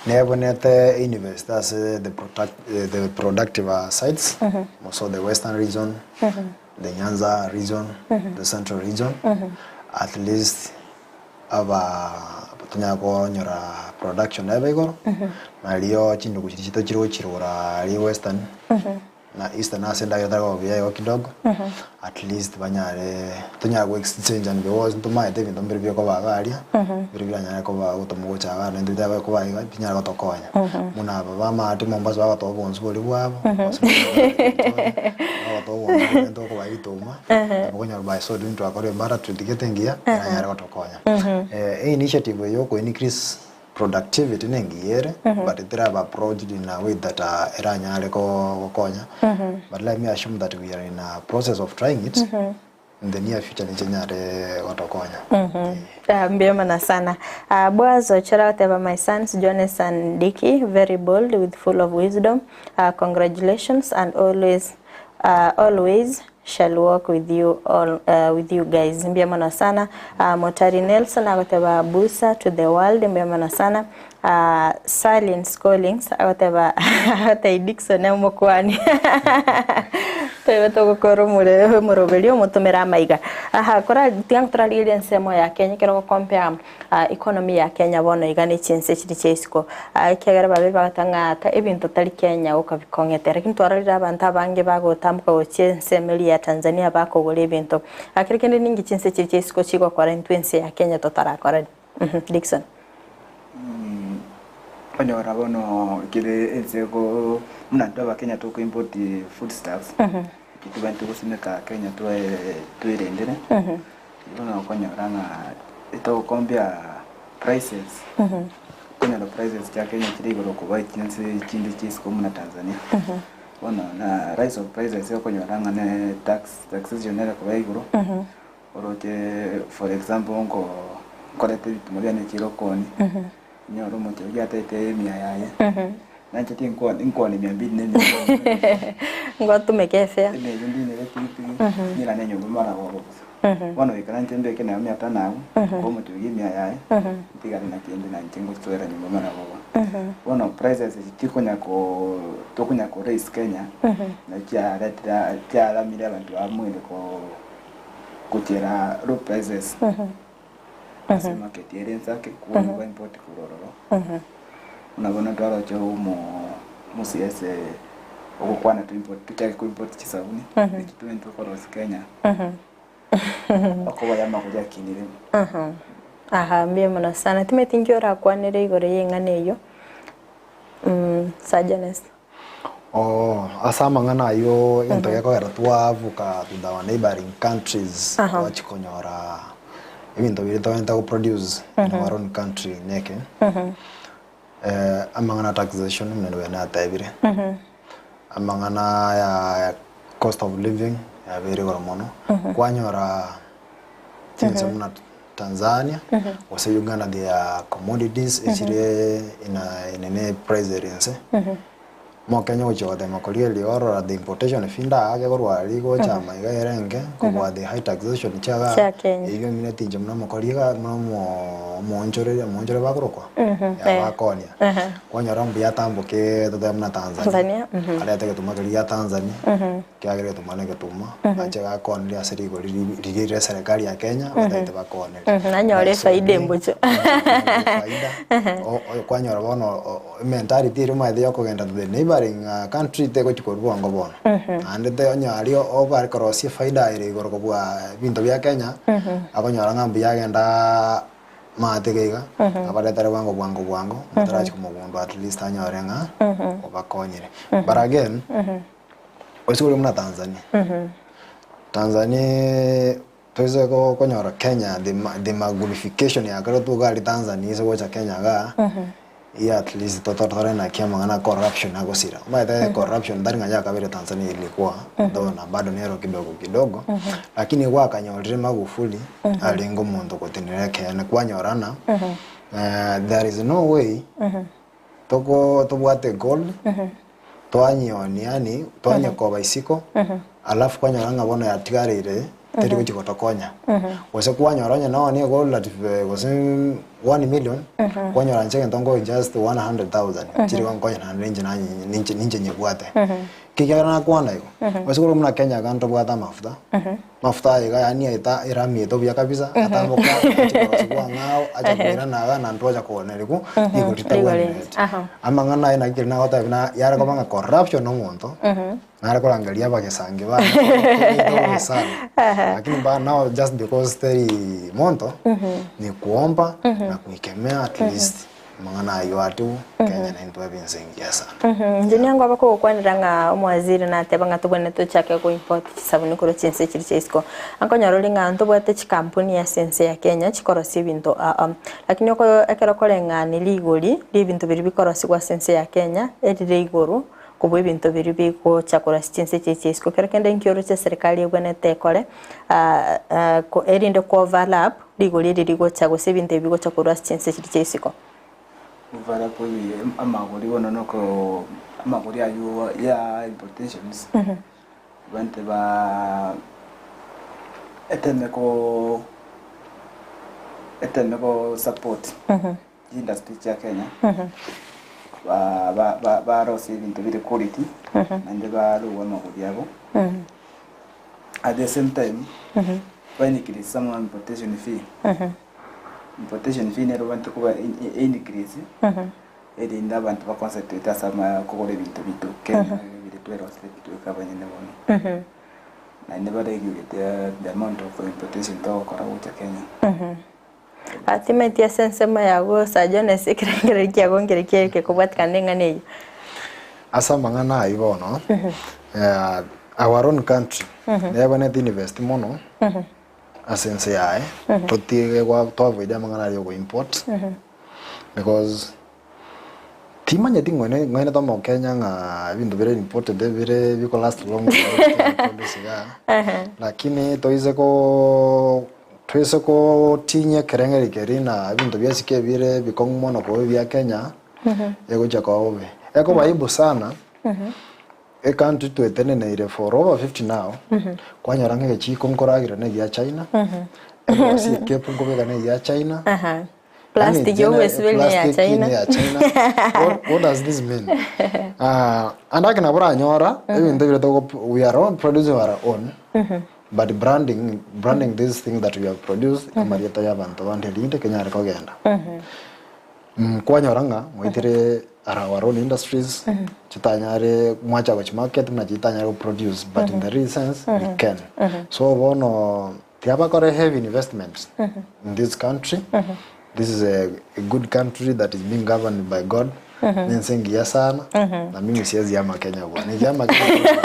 nebwenerete einvest ase the product the productive sites so the western region, the Nyanza region, the central region at least aba tonyare konyora production ebe igoro nario chindugu chiria chiaito chire gochirora aria western. na Eastern ase endagera etari koba buya igo kidogo, at least banyare tonyare go exchange because ntomaete ebinto mbire bikoba iga aria, mbire biranyare koba gotoma gocha igaa naende bitari koba iga binyare gotokonya. Buna aba ba amaati Mombasa bagotoa obonsu boria bwabo, gose bagotoa obonsu boria tokobae ebituma, nabo okonyora by so doing twakora embara twetigete engiya, eranyare gotokonya. Einitiative eye ya oko increase productivity nengiya ere, but teraba approached in a way that eranyare gokonya, but let me assume that we are in a process of trying it, in the near future ninche nyare gotokonya. Ah, mbuya mono sana. Ah, Boaz Ochora goteba my sons Jones and Dicky very bold with full of wisdom. Ah, congratulations and always ah, always shall walk with you all ah, with you guys. Mbuya mono sana. Ah, Motari Nelson agoteba Busa to the world mbuya mono sana. Ah, Salins Collins agoteba agotebia Dickson omokwani toibe togokora omore omoroberio omotomere amaiga. Aha kora tiga torarigereria ensemo ya Kenya ekero ogocompare economy ya Kenya bono iga ne chinse chiria chia isiko ekiagera babe bagoteba ng'a ta ebinto tari Kenya goka bikong'ete lakini twarorire abanto abange bagotamboka gochia ensemo eria ya Tanzania bakogora ebinto. Kero kende ninki chinse chiria chia isiko chigokora intwe ense ya Kenya totarakora? Dickson. Okonyora bono kere ense ko buna intwe abakenya toko import food stuffs, ekio tobwenerete gosimeka Kenya twerendere, bono okonyora ng'a etogokompea prices, okonyora prices chia Kenya chire igoro kobua chinse chinde chia isiko buna Tanzania. Bono na rise of prices okonyora ng'a ne tax taxation nere koba igoro. Oroche for example nko nkoreta ebituma biane chire okoni, nyore omochie oyio atete emia yaye, nanche tinkoni nkoni mia mbili na emia mbili. Ngotumeka efare. Emia eyio ndinere epikipiki, nyirane enyomba mara gogo bosa. Bono goika nanche mbeke naye mia tano abwo, nkoe omochie oyio emia yaye, ntigare na kende nanche ngosoera nyomba mara gogo. Bono prices echi chikonya ko tokonya ko raise Kenya, nachi chiaretire chiaramire abanto bamwene ko. Gochera low prices ase market ere ensake kobua import korwa ororo. Buna bono twaroche omo omo CS ogokwana to import tochake ko import chisabuni echi tobwenerete tokorosia Kenya okoba ya amagori akinire. Aha mbuya mono sana. Timanyeti inki orakwanere igoro ya eng'ana eyio Sir Jones. Oo, ase amang'ana ayio egento gekogera twabuka to our neighbouring countries twachia konyora ebinto biria togente go produce in our own country neke, amang'ana a taxation buna nigo natebire, amang'ana ya cost of living yabeire igoro mono, kwanyora chinse buna Tanzania gose Uganda their commodities echire in a in a price ere inse. Omokenya ogochia gotema korigereria orora the importation fee ndaake korwa aria gocha amaiga ere enke kobua the high taxation chia Chia Kenya. eywo emineti inche buna omokori iga buna omo omoonchoreria omoonchore bakorokwa Eh. bakonia. Kwanyora mbuya atamboke totebe buna Tanzania. Tanzania, mhm. Arete egetuma keria gia Tanzania. Ekiagera egetuma negetuma, ache gakoneria ase rigori riria riria eserekari ya Kenya batagete bakonerie. Nanyore efaida embucho. Efaida, kwanyora bono ementality eria omanyete ya okogenda to the neighboring country tegochi korwa bwango bono. Naende te onye aria obare korosia efaida ere igoro kobua ebinto bia Kenya, akonyora ng'a mbuya agendaa maate iga iga, abaretere bwango bwango bwango, motarachia komogundua at least anyore ng'a obakonyire. But again. Gose oria buna Tanzania. Tanzania toise konyora Kenya the the magnification yakoretwe iga aria Tanzania ase gocha Kenya igaa, iga at least totore naki amang'ana a corruption agosira. Omanyete corruption tari ng'a yakabere Tanzania ilikuwa though na bado nero kidogo kidogo, lakini gwakanyorire Magufuli arenge omonto ogotenenera ekeene kwanyorana there is no way toko tobwate gold. Twanyionia yaani twanyekoba isiko, alafu kwanyora ng'a bono yatigareire teri gochia gotokonya. Gose kwanyora onye nonya egold at gose. 1 million, kwanyora inche egento nkoe just 100,000, chiri gonkonya naende ninche nanyi ninche ninche nyebwate. Ekiagera nakwana igo, gose korwa buna Kenya iga ntobwate amafuta, amafuta aya iga yaani aeta erami yaito buya kabisa, atamboka ache korosiwa ang'ao, acha koirana iga naende twacha koonerigwa, nigo ritabwenereti. Amang'ana aye naki keri nagotebia buna yare koba ng'a corruption na omonto, nare korangeria abagesangi bane kidogo sana, lakini ba now just because teri monto, ni kuomba na kuikemea at least amang'ana aywo atiwu, Kenya naintwe abe ense engiya sana. Inche nigo abakogokwanera ng'a omowaziri nateba ng'a tobwenerete tochake go import chisabuni korwa chinse chiria chia isiko. Ankonyora ore ng'a ntobwate chikampuni ase ense ya Kenya chikorosia ebinto aa. Lakini oko ekero okoreng'ania rigori ria ebinto biria bikorosigwa ase ense ya Kenya erire igoro kobua ebinto biria bigocha korwa ase chinse chiria chia isiko. Ekero kende nki oroche eserekari ebwenerete ekore erinde ko overlap rigori eri rigocha gose ebinto ebi bigocha korwa ase chinse chiria chia isiko. Overlap amagori bono noko amagori aywo ya importations bante ba eteme ko eteme ko support industry chia Kenya ba ba barosie ebinto bire quality naende barue amagori abo at the same time ba increase some importation fee. Importation fee nero obwenerete koba increase erinde abanto ba concentrate ase ama kogora ebinto bito Kenya bire tweroseti tweka abanyene bono. Naende ba regulate the amount of importation togokora gocha Kenya. Timanyeti ase ensemo yago Sir Jones ekerengererio kiago nkere kiaye gekobwatikana na eng'ana eyio. Ase amang'ana ayio bono, our own country nebwenerete invest mono ase ense yaye, totige gwa to avoid amang'ana aria ogo import, because timanyeti ng'one ng'ainete omokenya ng'a ebinto bire imported ebire biko last long produce igaa, lakini toise koo toise kotinyia ekerengerio keria na ebinto bia isiko ebire ebikong'u mono kobua ebia Kenya, egochia koba bobe. Ekoba aibu sana. Ecountry tweteneneire for over 50 now, kwanyora ng'a egechiko nkoragera na egia China, egwasi ekepu nkobeka na egia China, Aha. yaani Plastic gene- ogwesiberi ne ya plastic China. ne ya China. What, what does this mean? Ah, ande ake nabo oranyora ebinto biria togo we are all producing our own but branding branding this thing that we have produced amarieta ya abanto bande rinde kenyare kogenda. Kwanyora ng'a mwaitire our own industries chitanyare mwacha gochi market buna chitanyare go produce but in the real sense we can. So bono tiga bakore heavy investments in this country. This is a, a good country that is being governed by God. Nense engiya sana na mimi siwezi ama Kenya bwana. Nikiama Kenya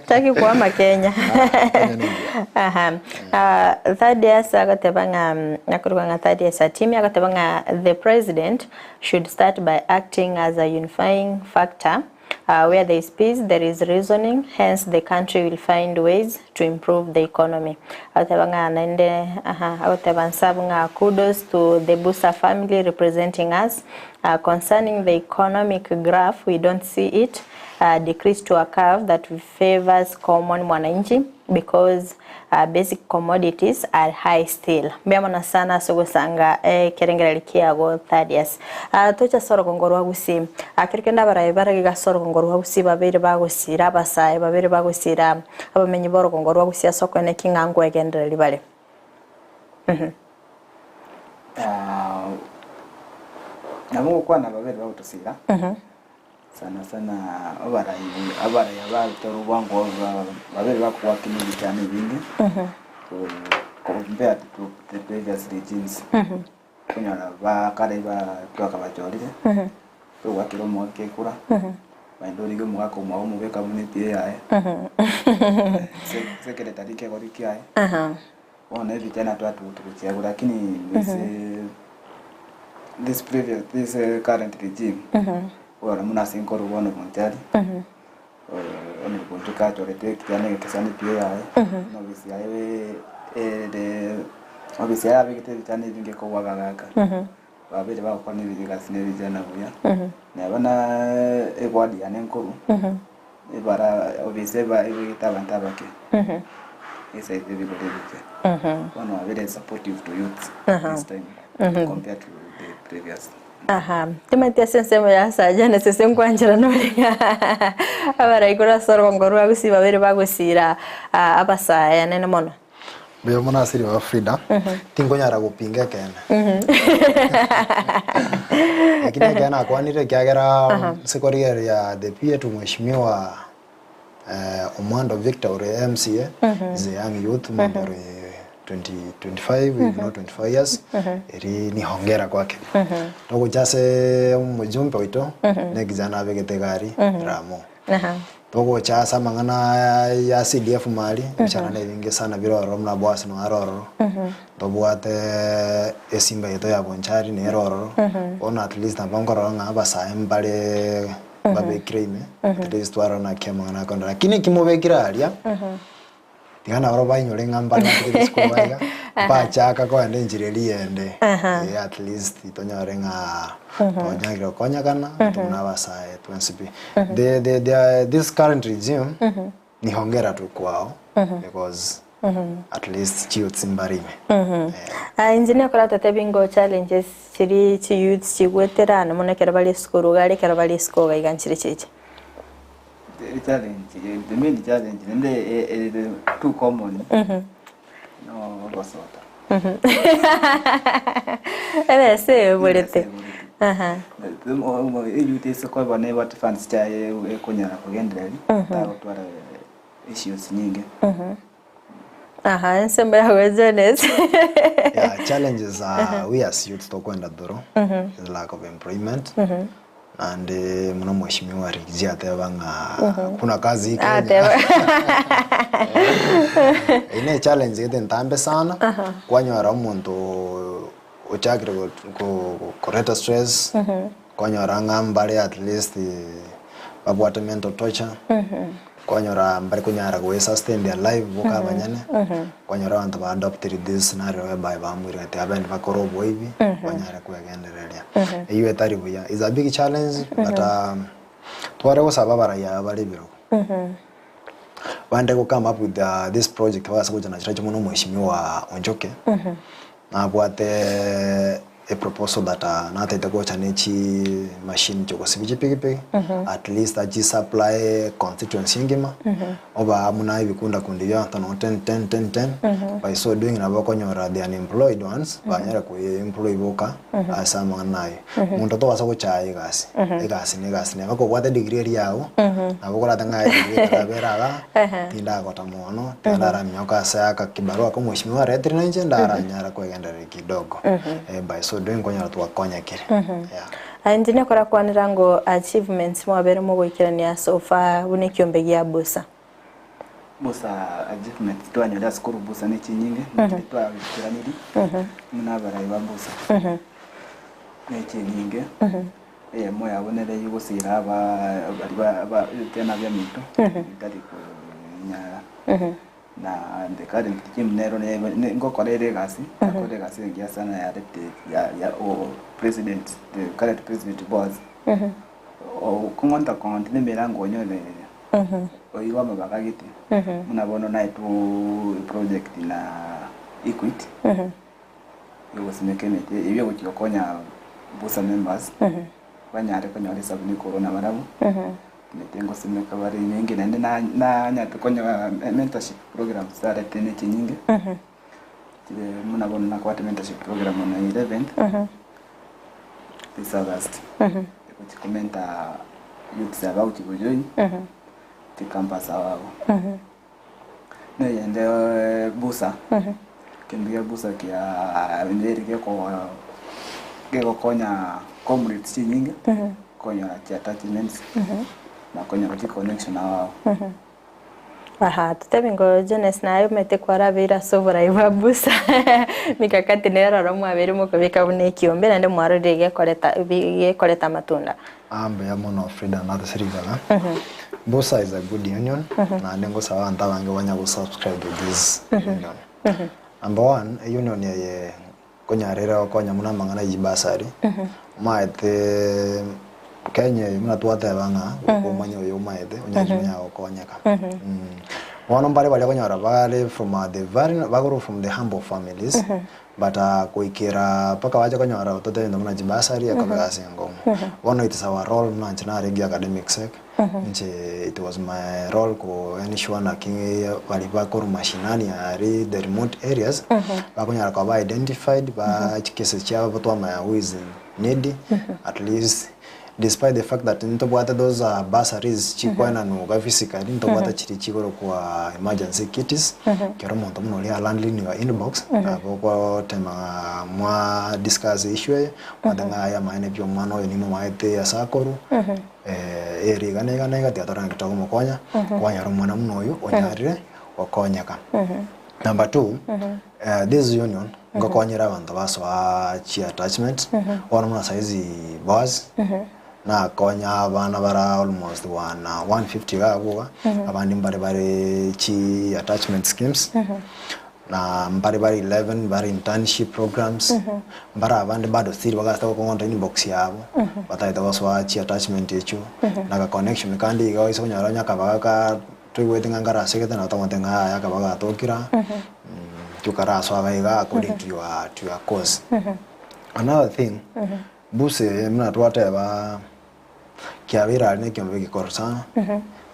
Taki kuama Kenya. Ah, Kenya ni engiya. Aha. Uh, Thaddeus agateba ng'a akorwa ng'a Thaddeus Atimi agateba ng'a the president should start by acting as a unifying factor uh, where there is peace there is reasoning hence the country will find ways to improve the economy agateba ng'a naende aha agateba nsabu ng'a kudos to the Busa family representing us uh, concerning the economic graph we don't see it uh, decrease to a curve that favors common mwananchi because uh, basic commodities are high still. Mbuya mono sana ase ogosanga ekerengererio kiago Thaddeus. Uh, toche ase orogongo rwa Gusii. Uh, kero kende abarayi baragega ase orogongo rwa Gusii babeire bagosira abasae babeire bagosira abamenyi ba orogongo rwa Gusii ase okoeneki ng'a nkwegendereria bare. Mhm. Ah, nabo ngokwana babere bagotosira Sana sana abarai abarai abaito bwango babere bakogwakina ebichano ebinge compared to the previous regimes. Okonyora bakare twakabachorire togwakera omogaka ekura naende orige omogaka omwabo omobeke abwo ne PA yaye secretary kegori kiaye bono ebichana twatugotugochia abwo lakini this this previous this current regime Bono buna ase nkorwa bono Bonchari, onye Bonchuka achorete ekiana egekesani pi eyaye, na obisi yaye ere obisi yaye abegete ebichana ebinge kobua abagaka, babere bagokora egasi na ebichana buya, neba na eward yane nkorwa, ebara obisi eba ebegete abanto abake, esaizi ebigori ebike, bono babere supportive to youth this time. Compared to the previous. Aha, timanyeti ase ensemo ya Saja na sese nkwancherana ore ng'a abarai korwa ase orogongo rwa Gusii babere bagosira abasae anene mono. Mbuya mono ase ribaga Frida, tinkonyara gopinga ekeene. Lakini ekeene nakwanire ekiagera ase korigereria the PA to Mheshimiwa Omwando Victor ore MCA is a young youth omonto ore 20 25 if not 24 years eri ni hongera kwake. Togocha ase omojumbe oito ne kijana abegete egari Ramo. Togocha ase amang'ana ya CDF mari ebichara nebinge sana bire ororo buna Boaz noyo are ororo ntobwate esimba yaito ya Bonchari nere ororo bono at least nabo nkorora ng'a abasae mbare mbabekire ime at least twarora naki amang'ana akoenda lakini eki mobekire aria tiga nabarabwo bainyore ng'a mbare batigire esukuru aiga mbachaka kogenda enchera eria eyende eh at least tonyore ng'a twanyarire gokonyekana intwe buna abasae twensi pi. The the the this current regime ni hongera tu kwao because at least chiyouths mbare ime eh. Aye inche nekoratotebie ngo challenges chiria chiyouths chigwetera ande mono ekero bare esukuru iga are ekero bare isiko iga iga nchire chiche. The challenge, the main challenge naende ere too common no ogosota. Ebesa eborete. Eyouth ase koba nebwate funds chiaye ekonyara kogendereria tagotwara issues nyinge. Aha, ensemo yago Jones. Yeah, challenges we as youth tokwenda through is lack of employment naende buna mheshimiwa Riggy ateba ng'a kuna kazi hii Kenya. Ateba. Eyio ne challenge gete ntambe sana kwanyora omonto ochakire koreta stress Kwanyora ng'a mbare at least babwate mental torture, kwanyora mbare konyara goe sustain their life boka abanyene, kwanyora abanto ba adopted this scenario whereby baamwire ng'a tiga abende bakore oboibi banyare kwegendereria. Eyio etari buya. Is a big challenge but tware gosaba abarai aba bare ebirogo, bande go come up with this project bagase gocha na chirochio mono omweshimiwa Onchoke, Nabwate a proposal that natete gocha ne chi machine chiogosibia chipigipigi at least achi supply constituency engima oba buna ebikunda kundi bia abanto nonye 10 10 10 10 by so doing nabo okonyora the unemployed ones banyare koe employ boka ase amang'ana ayio. Monto tobasa gochaya egasi, egasi na egasi neba kobwate edegree eria yago nabo okorate ng'a aye degree ekero yabere igaa tindagota mono tiga ndaraminyoka ase aka kibarua aka omweshimiwa aretire nainche ndaranyara kwegendereria kidogo by so doing nkonyora twakonyekire yeah. Aye inche nekorakwanera ngo achievements mwabere mogoikerania so far buna ekiombe gia busa. Bosa achievements twanyore ase korwa bosa ne chinyinge naki twabikeranirie buna abarai ba bosa ne chinyinge eyemo yabo nere eyogosira aba baria ba ba ebitina biaminto bitari konyara na the current regime nero ne ngokora ere egasi akore egasi engiya sana ya deputy ya ya o president the current president Boaz okong'onta kong'onta na emerango onyore Oigwe amabaga gete, buna bono naetwe eproject na Equity yogosimeka emete eyio egochia gokonya Busa members banyare konyora esabuni korwa nabarabwo, emete ngosimeka bare emenge naende nanyarete konyora mentorship programs narete ne chinyinge, chire buna bono nakobwate mentorship program on 11th this August, egochia komenta youths aba agochia gojoin chicampus aba abwo. Neyende busa, kende gia busa kia eri geko gegokonya comrades chinyinge, konyora chi attachments, na konyora chiconnection aba abwo. Aha, totebi ngo Jones naye omanyete kwarabeire ase oborai bwa busa mikakati nere oro mwabeire mokobeka buna ekiombe naende mwarorire gekoreta gekoreta amatunda. Ah mbuya mono Frida natosire ribaga. Busa is a good union naende ngosaba abanto abange banya go subscribe to this union. Number one, eunion eye Nkonyara ere gokonya buna amang'ana ye chibasari, omaete Kenya eye buna twateba ng'a goika omanye oyo omaete onye onyare gokonyeka. Bono mbare baria okonyora bare from the very bakorwa from the humble families but goikera mpaka bache konyora totebe ebinto buna chibursary ekoba egasi enkong'u. Bono it is our role buna inche narenge academic sec, inche it was my role ko ensure naki baria bakorwa mashinani aria the remote areas bakonyara koba identified ba chicase chiabo twamanya who is needy at least Despite the fact that ntobwate those bursaries chikoenanwa iga physically, ntobwate chiria chikorokwa emergency kits, ekero omonto buna oria alandire in your inbox, nabo ogotema ng'a mwa discuss issue eye, mwateba ng'a aya amaene pi omwana oyo nimomaete ase akorwa, ere iga na iga na iga tiga torore naki togomokonya, kwanyora omwana buna oywo onyarire gokonyeka. Number two, this union Ngokonyera abanto basoa chi attachment, bono buna saizi Boaz, nakonya abana bara almost one 150 iga abwo iga, abande mbare bare chi attachment schemes, na mbare bare 11 bare internship programs, mbare abande bado still bagachete gokong'onta inbox yabo, batagete gosoa chi attachment echio, na ga connection kande iga oise konyora onye akabaga ka Toigwete ng'a nkarasegete na togote ng'a yaya akaba agatokira, tokarasoa iga iga according to your, to your course. Another thing, bus eye buna twateba kiabeire aria na ekiombe egekoro sana,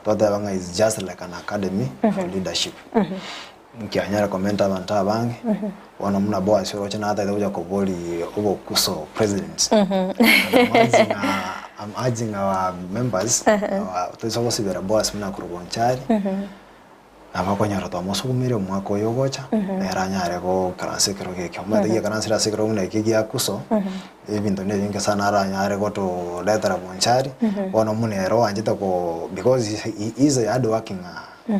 twateba ng'a is just like an academy for leadership. Nkianyara komenta abanto abange, bono buna Boaz oroche natagete gocha koboria obokuso president. And I'm urging, I'm urging our members, our toise gosibera Boaz buna korwa Bonchari, nabo okonyora twamosukumire omwaka oyo ogocha, nere anyare goikaransa ekerogo ekio. Omanyete giaikaransire ase ekerogo buna eke gia kuso, ebinto nebinge sana aranyare gotoretera Bonchari, bono buna ere oanchete ko because he is a hard working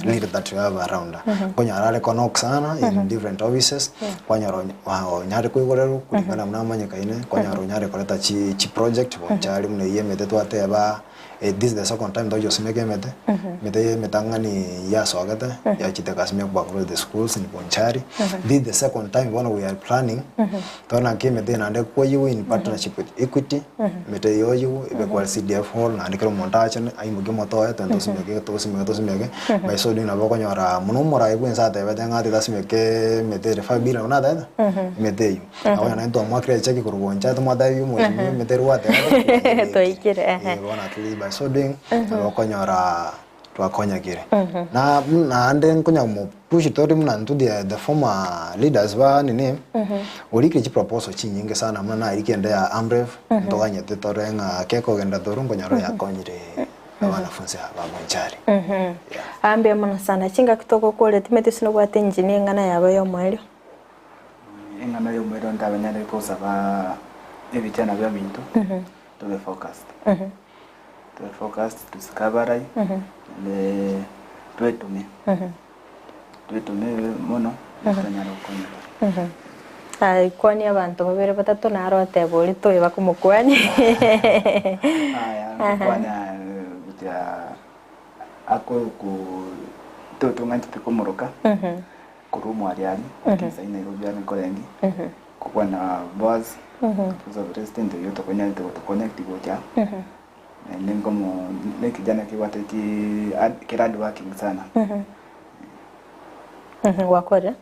leader that you have around. Nkonyora are konok sana in different offices, kwanyora onyare koigorerwa kulingana buna amanyekaine, kwanyora onyare koreta chi chi project bonchari buna eywo emete twateba this is the second time tochi gosimeka emete, emete eye emetang'ani yasogete yachete ekasimekwa across the schools in Bonchari, this is the second time bono we are planning tore naki emete eye naende ekoyigwa in partnership with Equity, emete eye yoyigwe ebekwe CDF hall naende kera omonto ache aimokie omote oye togende tosimeke tosimeke tosimeke, by so doing nabo okonyora buna omorai bwensi atebete ng'a ati tasimeke emete ere 5 billion buna atebete, emete eywo. Nabo onye naintwe twamwakire echeki korwa gocha tomotebie omochie emete eria gwatebete Twaikire, ehe. Eh, bono at least by so doing nabo okonyora twakonyekire. Na naende nkonya komopush tore buna intwe the the former leaders ba nini, orikire chiproposal chinyinge sana buna narike ende ya AMREF, ntoganyete tore ng'a gekogenda through nkonyora yakonyire abanafunzi aba ba Bonchari. Yeah. Aa mbuya mono sana. Chingaki togokora timanyeti gose nobwate engineer eng'ana yabo yomoerio. Eng'ana y'omoerio ntabanyare gosaba ebichana biaminto tobe focused. Tobe focused tosike abarai naende twetome, twetome mono tonyare gokonyeka. Aye kwania abanto babere batato naro oteba oria toeba komokwania. Aya ngokwana gochia akorokwa totong'anchete komoroka. Korwa omwariari, lakini sahi Nairobi are nkorengi, kobua Boaz, as a president oyio otokonyarete gotoconnect gocha, naende nkomo ne ekijana kebwate chi kere hard working sana. Gwakorire?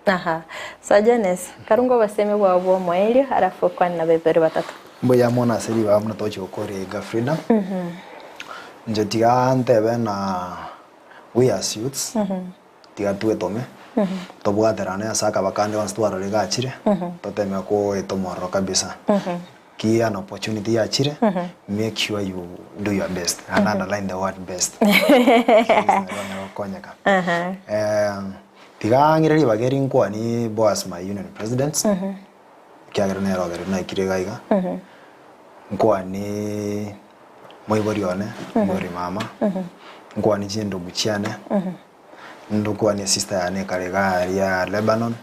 Aha. So Jones, karunga obosemi bwao bwa omoerio alafu okwane na babere batato. Mbuya mono ase ribaga buna togochia gokora iga Frida. Inche tiga ntebe na we as youths, Tiga twetome, tobwaterane ase akaba kande onsi twarorire gachire, toteme koeta omororo kabisa. Ki an opportunity yachire, make sure you do your best, and underline the word best. At least nari onyare gokonyeka. Tiga ng'ire ribaga eri nkwanie Boaz my union president, ekiagera nere ogerire naikire iga iga, nkwanie moibori one, moibori mama, nkwanie chindugu chiane, Ndokwanie sister yane ekare iga aria Lebanon,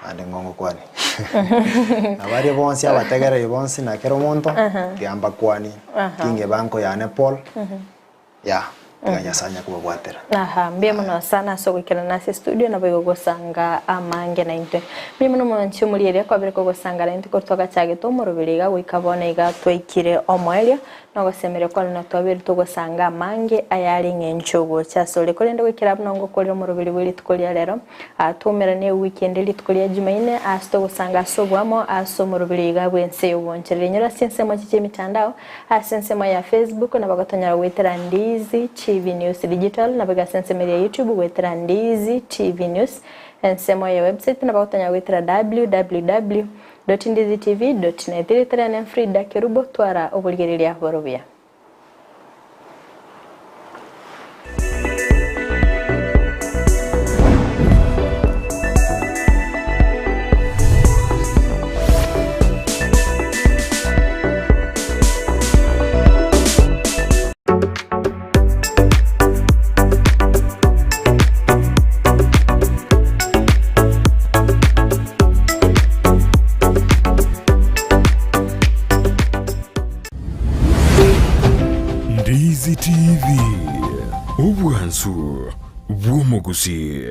naende ng'o ngokwanie. Na baria bonsi abategereri bonsi na kera omonto, tiga mbakwanie, king ebanko yane Paul, yeah. Tiga Nyasae anya kobabwatera. Aha, mbuya mono sana ase ogoikerana ase estudio nabo igo gosanga amange naintwe. Mbuya mono mwanche omorieria kwabire kogosanga naintwe korwa twagachagete omoroberi iga goika bono iga twaikire omoerio na ogosemeria kwane na twabire togosanga amange ayare eng'encho gocha asore. Korende goikera abwo nongokorera omoroberi bwe rituko ria rero ah, twaumerane ewiki ende rituko ria Jumaine ase togosanga ase oboamo ase omoroberi iga bw'ense y'obonchereri. Nyora ase ensemo chiche emitandao Ase ensemo ya Facebook nabo gotonyora goetera Ndizi TV News Digital, naboigo ase ensemo eria ya YouTube goetera Ndizi TV News. Ensemo ya website nabo gotonyora goetera www.ndizitv.net. Rieta riane Frida Kerubo, twara oborigereria bore obuya. Ndizi TV, obwansu bw'omogusii.